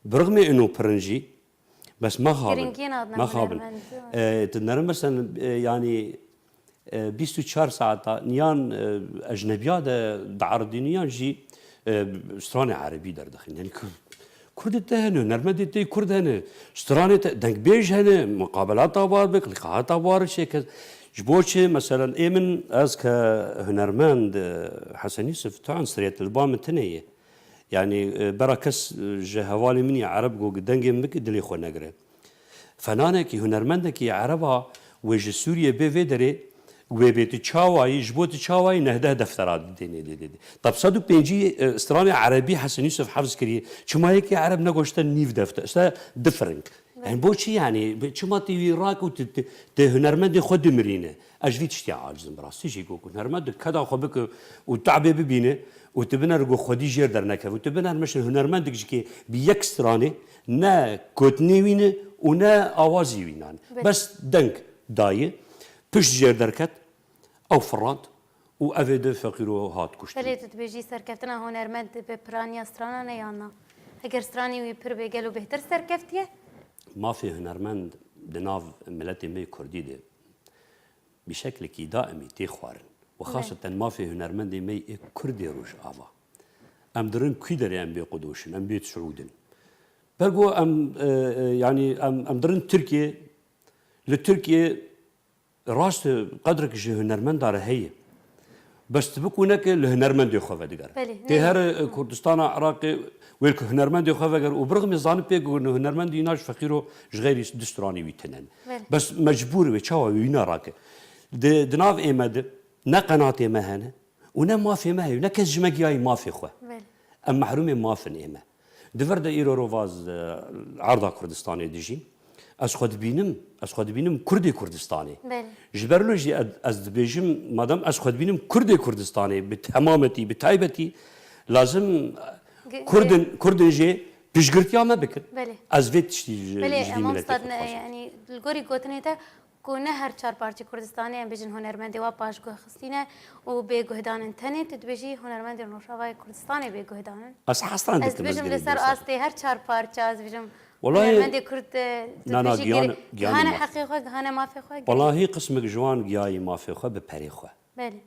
bi rixmê ino pirin jî, Bes mexabin. Giringiyên adna Mexabin. hunermend. E, tu nerin mesela, e, yanî, e, bîst û çar saeta niyan, e, ecnebiya de dierdîniyan jî, e, stranê erebî derdixin. Yanî kur-, kurdê te hene, hunermendê te kurd hene, stranê te, dengbêj hene, muqabelata bar bik, liqahata bar çêke. Ji bo çi? Mesela ê min ez ke hunermend, e, Hesen Yusuf, tu ansiriyet li ba min tune ye. Yanî, e, bera kes, e, ji hevalê min ya Ereb go dengê min bike, dilê xwe negire. Fenanekî, hunermendekî Ereba wê ji Sûriyê bê vê derê, wê bê tu çawayî, ji bo tu çawayî neh deh deftera dênê lê dê. Tab sed û pêncî, e, stranê Erebî Hesen Yusuf hefz kiriye. Çima yekê Ereb negoşte nîv defter, işte du firing. Yanî bo çi yanî? Bi-, çima tu wî rak û tu, tu, tu hunermendê xwe dimirîne? Ez ji vî tiştî aciz im, bi rastî jî got ku hunermend di keda xwe bike û tabê bibîne û tu biner go xwedî jêr dernekeve û tu biner mişin hunermendik ji kê bi yek stranê ne gotinê wî ne û ne awazî wî nan. Belê. Bes deng daye, pişt jêr derket, ew firand û evê di feqîro hat kuştin. Belê, tu dibêjî serkeftina hunermend bi piraniya strana ne yan na? Eger stranê wî pir bê, gelo bêhtir serkeftiye? Mafê hunermend di nav miletê me yê kurdî de bi şeklekî daimî tê xwarin. Û Belê. xaseten mafê hunermendê me yê kurdê Rojava. Em dirin kû derê em bê qudoşin, em bê siûdin. Bergo em, e, e, yanî em, em dirin Tirkiye, li Tirkiye rast e, qedrek ji hunermenda re heye. Bes tu bikû neke li hunermendê xwe vedigere. Belê, Tê ne? here, e, Kurdistana Iraqê wê ku hunermendê xwe veger û birixmê zanî pê ku hunermendî îna ji feqîro ji xeyrî du stranî wî tinen. Belê. Bes mecbûr wê çawa wî wîna rake. Di, di nav ê me de ne qenatê me hene û ne mafê me heye, ne kes ji me giyayî mafê xwe. Belê. Em mehrûmê mafin ê me. Di vir de îro rovaz, e, erda Kurdistanê dijîn. Ez xwe dibînim, ez xwe dibînim Kurdê Kurdistanê. Belê. Ji ber lo jî ez, ez dibêjim, madem ez xwe dibînim Kurdê Kurdistanê, bi temametî, bi taybetî, lazim Ge-, Kurdin, ge- Kurdin jê piştgirtiya me bikin. Belê. Ez vê tiştî ji, Belê, ji vî em miletê xwe dixwazim. Yanî, li gorî gotinê te, ku ne her çar parçê Kurdistanê em bêjin hunermendê wa paşguh xistîne û bê guhdanin tenê, tu dibêjî hunermendên Rojavayê Kurdistanê bê guhdanin. Ez hestan Ez dikim, ez dibêjim li gelek ser dîsa. astê her çar parça, ez dibêjim Welayi, hunermendê Kurd, e, tu na, na, dibêjî giyane, gir-, giyane gihane mafê. haqê xwe, gihane mafê xwe, Welahi qismek ji wan giyayî mafê xwe bi perê xwe. Belê.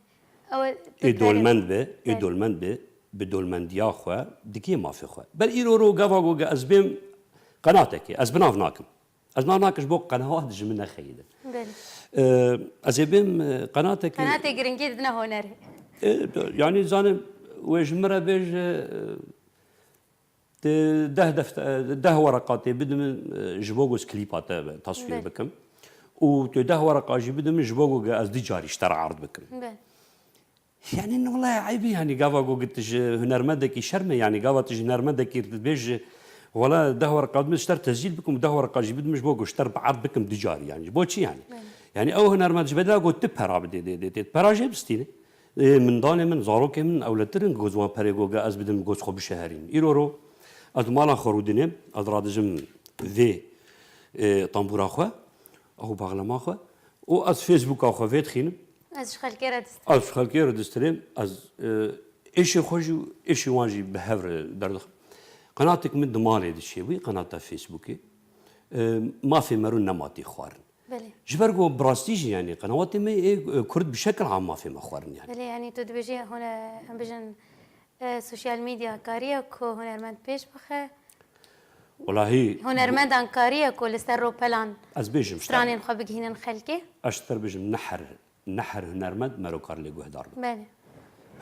Ew e, Ê bi perê dolmend xwe. be, ê Belê. dolmend be, bi dolmendiya xwe dikê mafê xwe. Ber îro ro gava go ge ez bêm qenatekê, ez bi nav nakim. Ez nav nakim ji bo qenawat ji min nexeyidin. Belê. Ee, ez ê bêm, e, qenatekê Qenatê giringî didine hunerê. E, yanî zanim wê ji min re bêje, e, di deh defte-, deh wereqatê bidin min, e, ji bo ku ez klîpa te taswîr Belê. bikim. û tu deh wereqa jî bide min ji bo ku ez du carî ji te re erd bikim. Belê. Yani, ne, welahi eyb e, yani, gava ku tu ji hunermendekî şerm e, yani, gava tu ji hunermendekî dibêje, wela deh wereqa bide min ji te re tescîl bikim û deh wereqa jî bide min ji bo ku ji te re bi erd bikim du carî, yani. Ji bo çi, yani? Belê. Yani, ew hunermend ji bedela ku tu pera bidê, dê, dê, dê, pera jê bistîne. Ê, mindalê min, zarokê min ewletir in, goz wan perê goge ez bidim, goz xwe bişeherînim. Îro ro, ez mala xwe rûdinêm, ez radijim vê, ê, tembûra xwe, ew baxlema xwe, û ez Facebooka xwe vê dixînim. Ez ji xelkê re distirêm. Ez ji xelkê re distirêm, ez, ê, êşê xwe jî û êşê wan jî bi hev re berdixim. Qenatek min di malê diçê, wî qenata Facebookê. Ê, mafê me rû nema tê xwarin. Belê. Ji ber ku bi rastî jî, yani, qenawatê me ê, e, kurd bi şekil am mafê me xwarin, yani. Belê, yani, tu dibêjî hune-, em bijin, e, sosyal medya kariye ku hunermend pêş bixe. Welahi, hunermendan kariye ku li ser ropelan ez bêjim, stranên xwe bigihînin xelkê. Ez ji te bêjim, ne her, ne her hunermend mero kar lê guhdar be. Belê.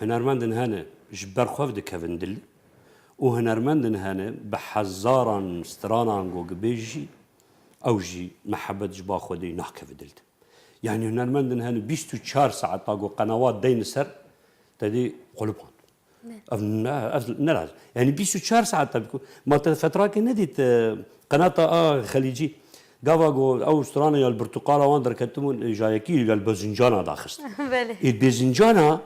Hunermendin hene ji ber xwe dikevin dil û hunermendin hene bi hezaran stranan ku dibêjî, ew jî mihebet ji ba Xwedê nakeve dil de. Yani hunermendin hene bîst û çar saeta ku qenawat deyne ser, te dê qulip han. Ne. Ev ne, ev ne lazim. Yani bîst û çar saet tabii ku ma te fetrakê nedît, e, qenata a Xelîcî. Gava ku ew strana ya li Birtûqala wan derketibûn, e, jayekî ya li Bêzincana daxist. Belê. Ê Bêzincana,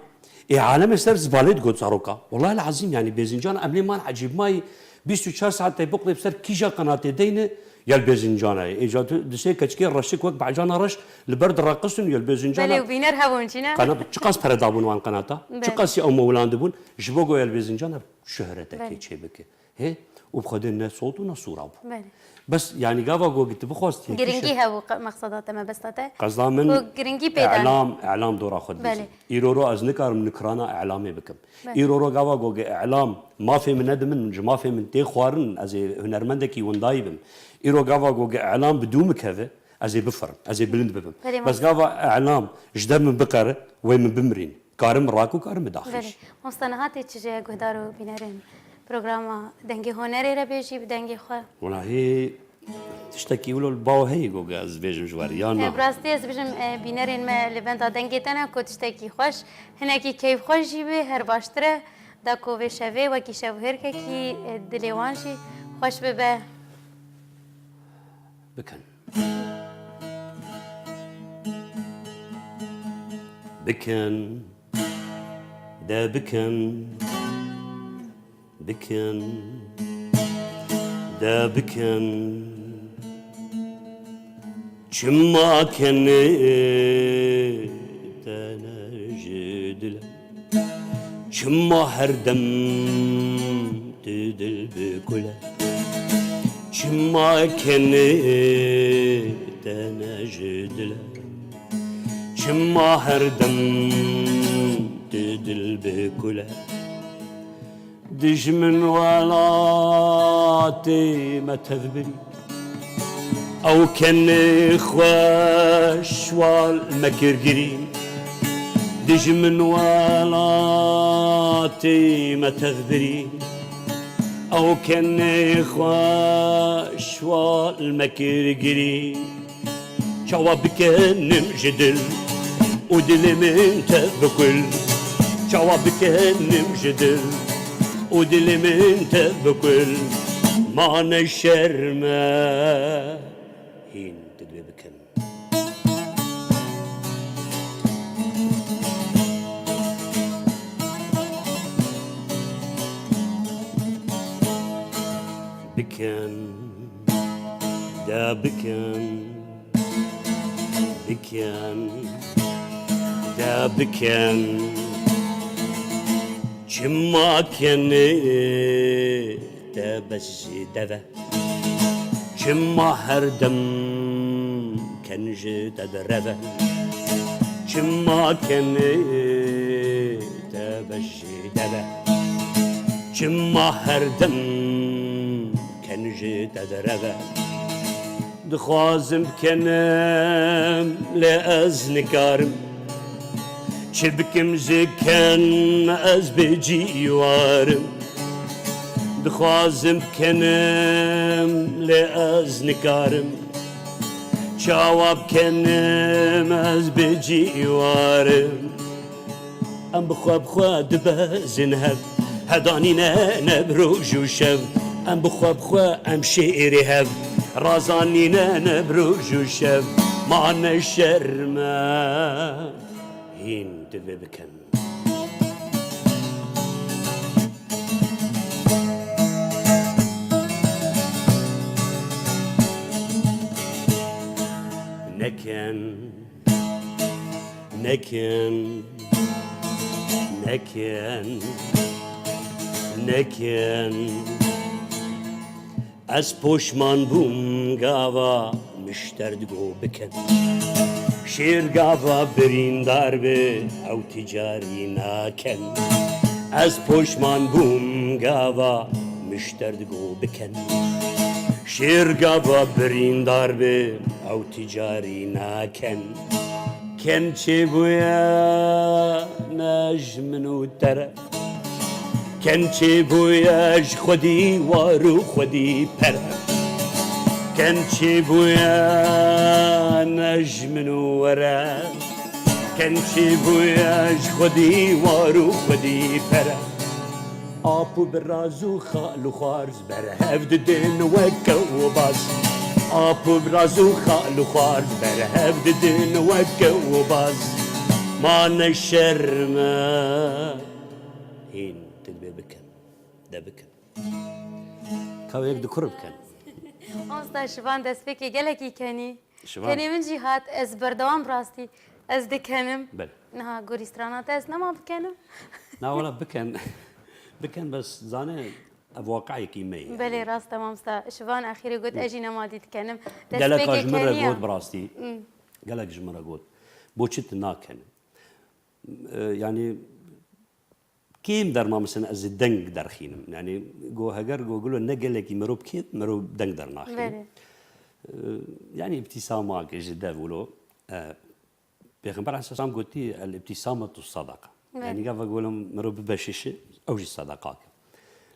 ê alemê ser zibalê digot zaroka. Wellahî lezîm, yani Bêzincana em lê man ecêbmayî bîst û çar saet te biqulê bi ser kîja qenatê deyne ya li Bêzincanayê. Ê ca tu disê keçikê reşik wek behcana reş li ber direqisin ya li Bêzincana. Belê û bîner hebûn jî ne? Qenat çiqas pere dabûn wan qenata? Belê. Çiqas ew mewlandibûn ji bo goya li Bêzincana şöhretekê Belê. çêbike. Hê? Û bi Xwedê ne sot û ne sûra bû. Belê. Bes, yani, gava ku tu bixwast têkişe Giringî hebû qe-, mexseda te, mebesta te. Qezda min Ku giringî pê dan. Elam, elam dora xwe dibîzin. Belê. Îro ro ez nikarim nikrana elamê bikim. Belê. Îro ro gava ku ge elam mafê min nedimin, ji mafê min tê xwarin, ez ê hunermendekî windayî bim. Îro gava ku ge elam bi dû min keve, ez ê bifirim, ez ê bilind bibim. Belê, Bes mamoste. gava elam ji dev min biqere, wê min bimirîn. Karim rak û karim daxîş. Belê. Mamoste, niha tê çi ji guhdar û bînerên programa Dengê Hunerê re bêjî bi dengê xwe? Welahi tiştekî wilo li baw heyî goge ez bêjim ji we re, ya na? E, bi rastî ez bêjim, e, bînerên me li benda dengê te ne ku tiştekî xweş, hinekî keyfxweş jî bê, her baştir e. Da ku vê şevê wekî şevhêrkekî, e, dilê wan jî xweş bibe. Bikin. Bikin. De bikin. Bikin. De bikin. Çima kenê te ne ji dil e? Çima her dem tu dil bi kul e? Çima kenê te ne ji dil e? Çima her dem tu dil bi kul e? Dijmin welatê me tevbirî, ew kenê xweş wal me kir girî. Dijmin welatê me tevbirî, ew kenê xweş wal me kir girî. Çawa bikenim ji dil û dilê min te bikul? Çawa bikenim ji dil û dilê min te bikul? Ma ne şerm e, hîn tu divê bikin. Bikin. De bikin, bikin, de bikin. Çima kenê te bes ji deve? Çima her dem ken ji te direve? Çima kenê te bes ji deve? Çima her dem ken ji te direve? Dixwazim bikenim, lê ez nikarim. Çi bikim ji ken ez bêcîwarim. Dixwazim bikenim, lê ez nikarim. Çawa bikenim ez bi cîwarim? Em bi xwe bi xwe dibezin hev. Hedanîne ne bi roj û şev. Em bi xwe bi xwe em şêrê hev. Razanîne ne bi roj û şev. Ma ne şerm e. Hîn divê bikin. Nekin, nekin, nekin, nekin. Ez poşman bûm gava mişter digo bikin. Şêr gava birîndar bi ew ticarî nakin. Ez poşman bûm gava mişter digo bikin. Şêr gava birîndar bi ew ticarî nakin. Ken çêbûye ne ji min û te re. Ken çêbûye ji xwedî war û xwedî per. Ken çêbûye ne ji min û we re. Ken çêbûye ji xwedî war û xwedî per. Ap û biraz û xal û xwarz ber hev didin weke û baz. Ap û biraz û xal û xwarz ber hev didin weke û baz. Ma ne şerm e. Hîn tu dibê bikin. De bikin. Ka wê yek di kur bikin. Mamosta Şivan destpêkê gelekî kenî. Şivan. Kenê min jî hat, ez berdewam rastî. Ez dikenim. Belê. Niha gorî strana te ez nema bikenim. Na wala bikin. Bikin bes zane ev waqayekî me ye. Belê rast e mamosta. Şivan axirê got ez jî nema dî dikenim. Geleka ji min re got bi rastî. Gelek ji min re got. Bo çi tu nakin? E, yanî kêm derma misin ez ê deng derxînim. Yanî go heger go gilo ne gelekî mero bikê, mero deng dernaxînim. Belê. E, yanî îbtîsama ke ji dev wilo, e, Pêxember aleyhisselam gotî, "El ibtisametu sadaka." Belê. Yanî gava golim mero bibeşişi, ew jî sadaka ke.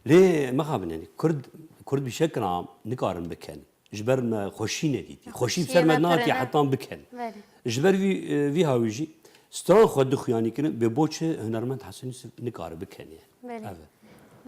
Lê mexabin yanî Kurd, Kurd bi şekila nikarin bikin. Ji ber me xweşî nedîtî. Xweşî bi ser me natiye hetan bikin. Belê. Ji ber vî, e, vî hawî jî stran xwe dixuyanî kirin, bê bo çi hunermend Hesen Yusuf nikare bikenê. Belê. Ev e.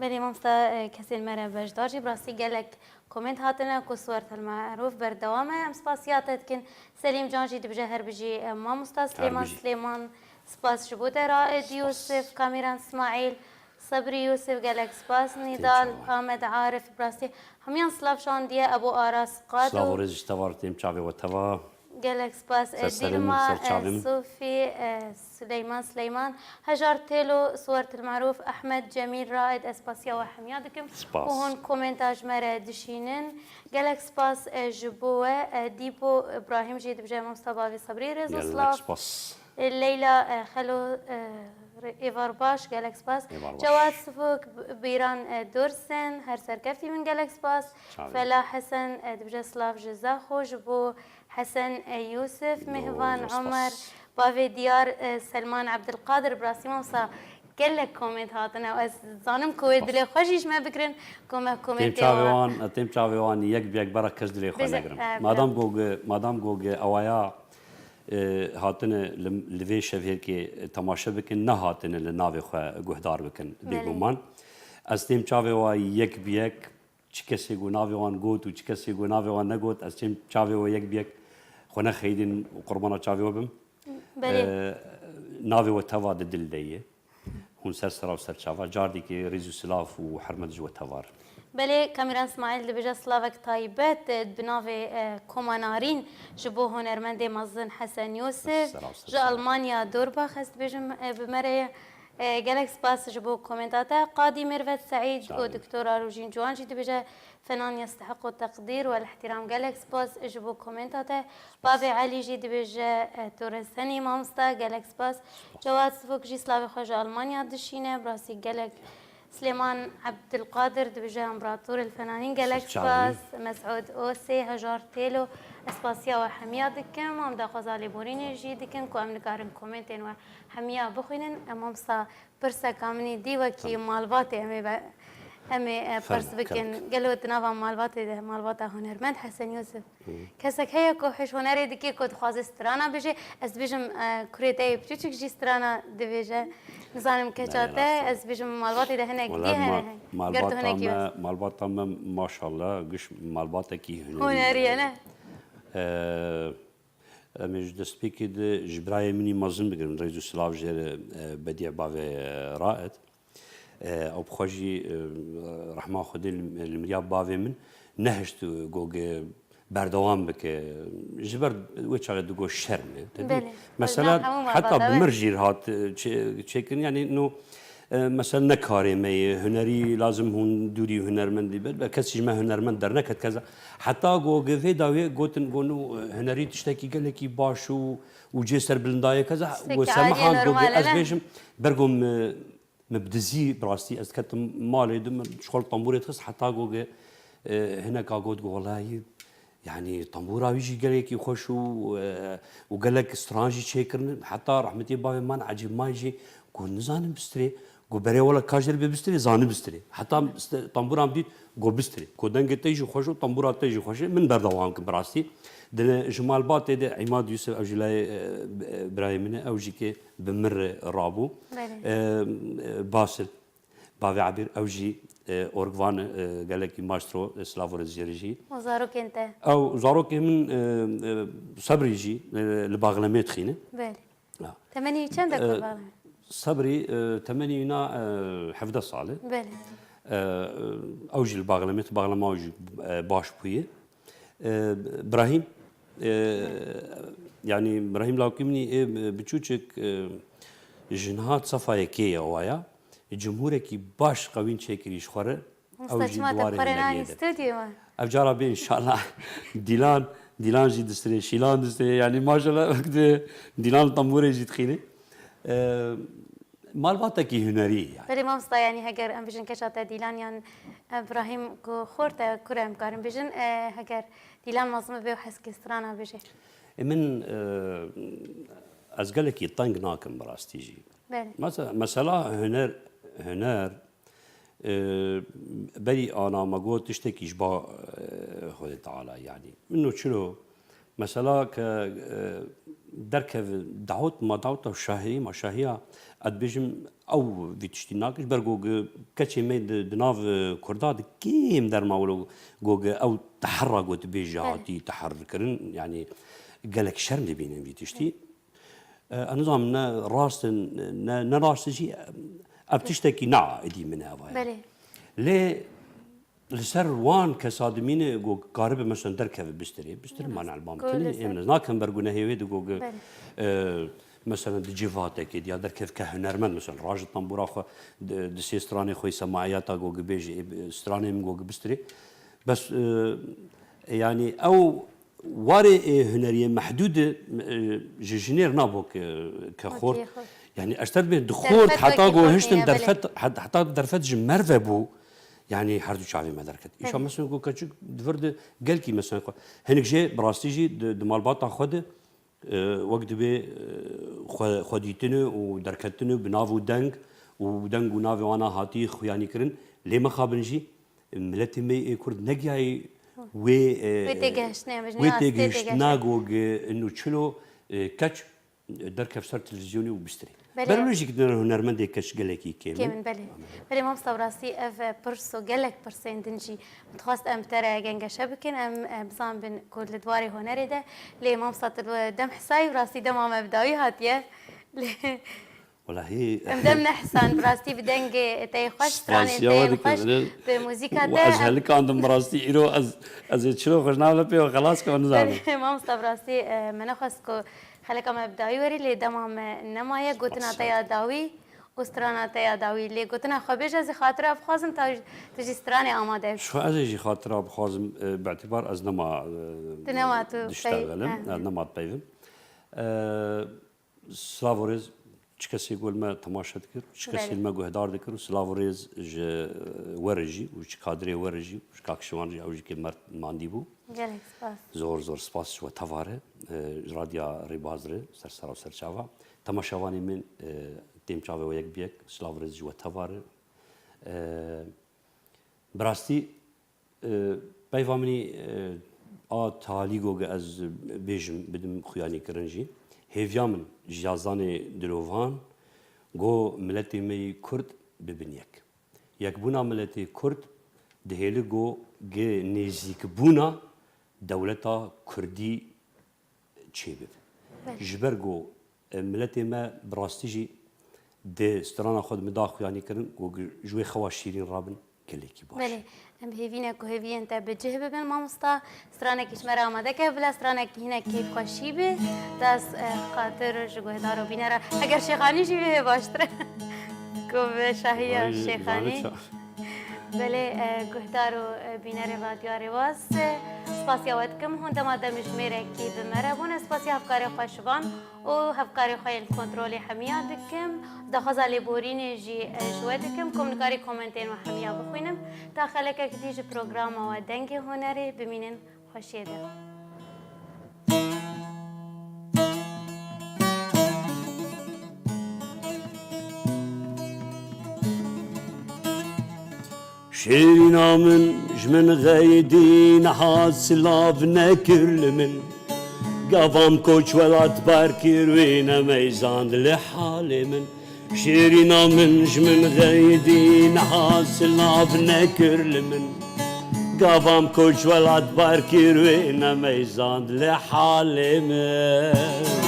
Belê, mamosta, e, kesên me re beşdar jî, bi rastî gelek komênt hatine ku Suwert El Merûf berdewam e. Em spasiya te dikin. Selîm Can jî dibije her bijî, e, mamosta Her Silêman bijî. Silêman, spas ji bo te re, Ed Spas. Yusuf, Kamîran Smaîl, Sebrî Yusuf, gelek spas. Nîdal, çawa. Amed Arif, bi rastî hemiyan silav şandiye, Ebû Aras Qado. Silav û rêz ji te var, têm çavê we teva. Gelek spas, Ser e, serê min, Dîlma, ser çavê e, min. Sofî, e, Sileyman Sileyman, Hejar Têlo, Suwert El Merûf, Ehmed Cemîl, Raed, ez spasiya we hemiya dikim. Spas. Ku hûn komenta ji me re dişînin. Gelek spas, e, ji bo we, e, Dîpo Îbrahîm jî dibije Mamosta Bavê Sebrî rêz û Gelek silav. Spas. E, Leyla, e, Xelo, e, Êvar baş, gelek spas. Êvar baş. Cewad Sifok, B-, Bîran, e, Dursin, her serkeftî bin, gelek spas. Çavê. Fela Hesen, e, dibije silav ji Zaxo, ji bo Hesen, e, Yusuf, Mihvan Omer, bavê Diyar, e, Selman Ebdilqadir, bi rastî mamosta gelek komênt hatine. Ez zanim ku wê dilê xwe jî ji me bikirin, ku me komêntê Têm çavê wan, têm çavê wan yek bi yek bera kes dilê xwe negirin. Madam go gi, madam go gi ewaya, e, hatine li, li vê şevhêrkê temaşe bikin, nehatine li navê xwe guhdar bikin, bêguman. Ez têm çavê wa yek bi yek, çi kesê ku navê wan got û çi kesê ku navê wan negot, ez têm çavê we yek bi yek xwe nexeydin û qurbana çavê we bim. Belê. E, navê we teva di dil de ye. Hûn ser sera û ser çava, cardîkê rêz û silav û hurmet ji we tevar. Belê, Kamîran Smaîl dibêje silavek taybet, e, bi navê, e, Koma Narîn ji bo hunermendê mezin Hesen Yosif. Ser sera û ser çava. Ji Almanya Dorbach ez dibêjim, e, bi me re ye. E, gelek spas ji bo komenta te. Qadî Mêrvet Seîd û Doktor Arojîn Ciwan jî dibêje, Fenan yestehiqu teqdîr wel îhtîram. Gelek spas ji bo komenta te. Bavê Elî jî dibêje, e, tu resenî mamosta, gelek spas. Cewad Sifok jî slavê xwe ji Almanya dişîne, bi rastî gelek. Silêman Ebdilqadir dibêje Împeratorê Fenanîn, gelek spas. Mesûd Osê, Hejar Têlo, ez spasiya we hemiya dikim. Em daxwaza lêborînê jî dikin ku em nikarin komentên we hemiya bixwînin. Em mamosta Pirseka min î dî wekî malbatê em ê ve-, Em ê e, Ferme, pers bikin, kerem. Gelo di nava malbatê de, malbata hunermend Hesen Yusuf, kesek heye ku hêj hunerê dike ku dixwaze strana bêje? Ez dibêjim, e, kurê te yê piçûçik jî strana dibêje. Nizanim keça Belê, te, rast e. Ez dibêjim malbatê de hinek Wala dî hene. mal- Ger tu malbata hinekî me, wes- malbata me maşallah giş malbatekî hunerî Hunerî ye, ye. Ne? E, Em ê ji destpêkê de ji birayê min î mezin bigirin, rêz û silav jê re, e, Bedî bavê, e, Raed. E, ew bi xwe jî, e, rehma Xwedê li, li miriya bavê min nehişt goge berdewam bike. Ji ber wê çaxê digot şerm e. Te dî Belê. Mesela Hemû heta malbata bi be. mir jî hat, e, çê-, çêkirin. Yanî no, E, mesela ne karê me ye, hunerî lazim hûn dûrî hunermendî be, be kesî ji me hunermend derneket keza. Heta ku vê dawê gotin ku nû, e, hunerî tiştekî gelekî baş û, û cê serbilindaye keza. Tiştekî Ku sema aliyê han ku normal e, ez ne? bêjim, ber ku me, me bi dizî bi rastî ez ketim malê de min ji xwe li tembûrê dixist heta ku, e, hineka got ku welahî Yanî tembûra wî jî gelekî xweş û, e, û gelek stran jî çêkirin. Heta rehmetî bavê man Ecîb May jî got, nizanim bistirê. Got, berê wela ka jê re bê bistirê, zanî bistirê. Heta st-, tembûra min dît, got, bistirê. Got, dengê te jî xweş û tembûra te jî xweş e. Min berdewam kir bi rastî. Di ji malbatê de Îmad Yusuf, ew jî layê, e, birayê min e, ew jî ke bi mir rabû. Belê. E, e, Basil. Bavê Ebîr, ew jî, e, orgvan e, gelekî maestro, e, silav û rêz jê re jî. Û zarokên te? Ew zarokê min, e, e, Sebrî jî, e, li Baxlemê dixîne. Belê. Ya. Temenî wî çend e, E, Baxlemê? Sebrî, e, temenî wîna, e, hevdeh sal e. Belê. E, ew jî li Baxlemê, Baxlema ew jî, e, baş bûye. E, Brahîm, e, yanî Brahîm lawkî min î, e, biçûçik, e, ji niha sefa yekê ye waya. Cumhûrekî baş qewîn çêkirî ji xwe re. Ew Usta jî çima te diwarê bi xwe re huneriyê nanî de. Stûdyoyê me? Ev cara bê înşallah Dîlan, Dîlan jî distirê, Şîlan distirê. Yanî maşallah wek di Dîlan tembûrê jî dixînê. E, malbatekî hunerî ye yanî. Belê mamosta, yanî heger em bijin keça te Dîlan yan, e, Brahîm ku xor te kur em karin bijin, e, heger Dîlan mezin bibe û heskê strana bêje? E, min, e, ez gelekî teng nakim bi rastî jî. Belê. Mese-, mesela huner, huner, e, berî ana me got tiştekî ji ba, e, Xwedê Teala yanî. Min no çilo, mesela ke, e, derkev dawet ma daweta şahî ma şahiya, ez dibêjim ew vî tiştî nake, ji ber ku gi-, keçê me di, di nav, e, Kurda di kêm derma wilo ku gi-, ew teherra gotibêj Belê. hatî teher kirin, yanî gelek şerm dibînin vî tiştî. E, ez nizanim ne rast in, ne, ne rast in jî, e, ev tiştekî na êdî min e ava ye. Belê. Lê li ser wan kesa dimîne ku karibe mesela derkeve bistirê, bistirê Rast. mane elbam Ku tine, li ser em ne nakin ber ku nehê wê di ku, Belê. e, mesela di civatekê diya derkev ke hunermend mesela rajit tembûra xwe di, di sê stranê xwe semaiyata ku bêjî, e, stranê min ku bistirê. Bes, e, yanî ew Warê, e, huneriyê mehdûd e, e, ji jinê re nabo ke, ke xort. Okey, xort. Yanî ez te dibê di xort Derfet heta wekî ku xort hiştin nîne, belê. derfet, het-, heta derfet ji merve bû. Yanî her du çavê me derket. Îşa Belê. mesela ku keçik di vir de gelkî mesela xwe. Hinek jê bi rastî jî di, di malbata xwe de, e, wek dibê, e, xwe, xwe dîtine û derketine bi nav û deng û deng û navê wana hatî xuyanî kirin. Lê mixabin jî, Miletê me yê Kurd negiyayî wê, e, Wê têgihiştinê, em bijî wê nî astê têgihiştina têgihiştinê. Gog, e, û çilo, e, keç derkev ser televîzyonê û bistirê. Belê. Ber wê jî ki hunermendê keç gelekî kêm in. Kêm in, belê. Belê, mamosta, bi rastî ev, e, pirs û gelek pirsên din jî min dixwest em bi te re gengeşe bikin. Em, e, bizanibin ku li di warê hunerê de, lê mamosta, tu li dem hisayî, bi rastî dema me bi dawî hatiye. Lê Welahî. Em dem nehsan, bi rastî bi dengê te yê xweş, stranên te Spasiya we yên dikim, xweş, ne? bi muzîka Û te. ez helikandim bi rastî îro ez, ez ê çiro xwe ji nav lepê xwe xelas kim, ez nizanim. Belê, mamosta, bi rastî, e, me nexwest ku xeleka me bi dawî werî, lê dema me nemaye, gotina te ya dawî û strana te ya dawî. Lê gotina xwe bêje, ez ê xatira bixwazim, ta, tu jî stranê amade bikî. Şu ez ê jî xatira bixwazim, e, bi îtibar ez nema, e, Tu nema tu diştegelim, pey-, ez nema dipeyvim. E, Silav û rêz çi kesê ku li me temaşe dikir, çi kesê Belê. li me guhdar dikir û silav û rêz ji we re jî û ji kadrê we re jî û ji Kak Şivan jî, ew jî ke merd mandî bû. Gelek spas. Zor zor spas ji we teva re, e, ji Radya Rêbaz re, ser sera û ser çava. Temaşevanê min, e, têm çavê we yek bi yek, silav û rêz ji we teva re. E, Bi rastî, e, peyva min î, e, a talî go ge ez bêjim, bidim xuyanîkirin jî. Hêviya min ji yazanê dilovan go miletê me yî Kurd bibin yek. Yekbûna miletê Kurd dihêli go ge nêzîkbûna dewleta Kurdî çêbibe. Belê. Ji ber ku, e, miletê me bi rastî jî di strana xwe de min da xuyanî kirin ku ji wê xewa şîrîn rabin, gelekî baş. Belê, em hêvî ne ku hêviyên te bi cih bibin, mamosta. Stranekî ji me re amade ke, bila stranekî hinek kêfxweşî be. Dest, e, xatir ji guhdar û bînera. Eger Şêxanî jî bê baştir e. Ku bi şahiya Ay, Şêxanî. Zanî ça- Belê, e, guhdar û, e, bînerê Radyoya Rêbaz, e, spasiya we dikim. Hûn dema demjimêrekî bi me re bûn, ez spasiya hevkarê xwe şivan û hevkarê xwe yên kontrolê hemiya dikim. Daxwaza lêborînê jî, e, ji we dikim, ku min karî komentên we hemiya bixwînim. Ta xelekek dî ji programa we Dengê Hunerê bimînin. Xweşiyê de. Şêrîna min ji min xeyidî, niha silav nekir li min. Gavam koç welat bar kir, wê nemeyzand li halê min. Şêrîna min ji min xeyidî, niha silav nekir li min. Gavam koç welat bar kir, wê nemeyzand li halê min.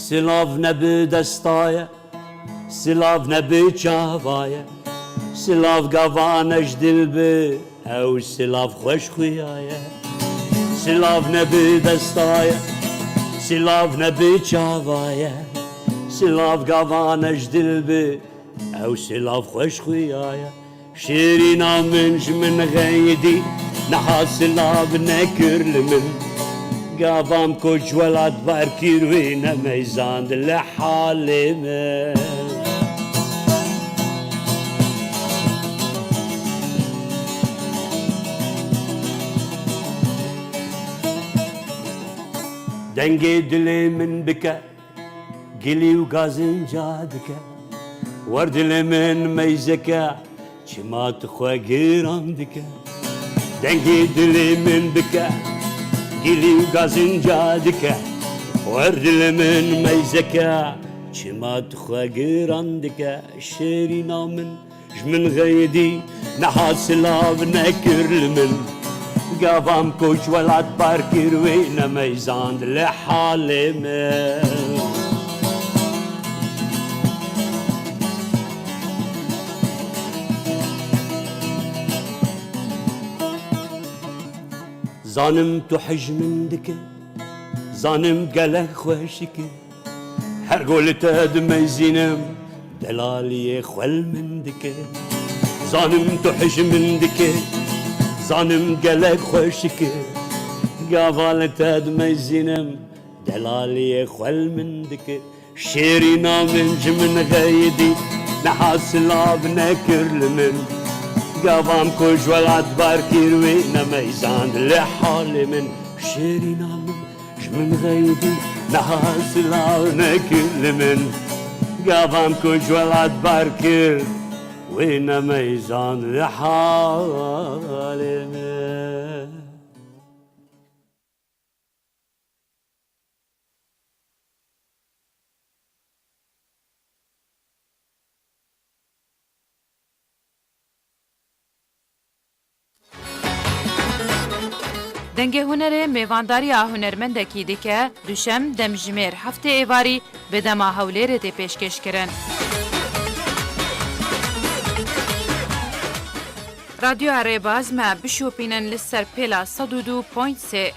Silav ne bi desta ye, silav ne bi çava ye. Silav gava ne ji dil bi, ew silav xweş xuya ye. Silav ne bi desta ye, silav ne bi çava ye. Silav gava ne ji dil bi, ew silav xweş xuya ye. Şêrîna min ji min xeyidî, niha silav nekir li min. Gavam koç welat bar kir, wê nemeyzand li halê min. Dengê dilê min bike, gilî û gazinca dike. Wer dilê min meyzeke, çima tu xwe giran dike? Dengê dilê min bike, gilî û gazinca dike. Wer dilê min meyzeke, çima tu xwe giran dike? Şêrîna min ji min xeyidî, niha silav nekir li min. Gavam koç welat bar kir, wê nemeyzand li halê min. Zanim tu hij min dike, zanim gelek xweşik e. Her go li te dimeyzînim, delaliyê xwe li min dike. Zanim tu hij min dike, zanim gelek xweşik e. Gava li te dimeyzînim, delaliyê xwe li min dike. Şêrîna min ji min xeyidî, niha silav nekir li min. Gavam ku ji welat bar kir, wê nemeyzand li halê min. Şêrîna min ji min xeyidî, niha silav nekir li min. Gavam ku ji welat bar kir, wê nemeyzand li halê min. Dengê Hunerê mêvandariya hunermendekî dike, duşem demjimêr heftê êvarî bi dema Hewlêrê tê pêşkêşkirin. Radyoya Rêbaz me bişopînin li ser pêla sed û du point sê.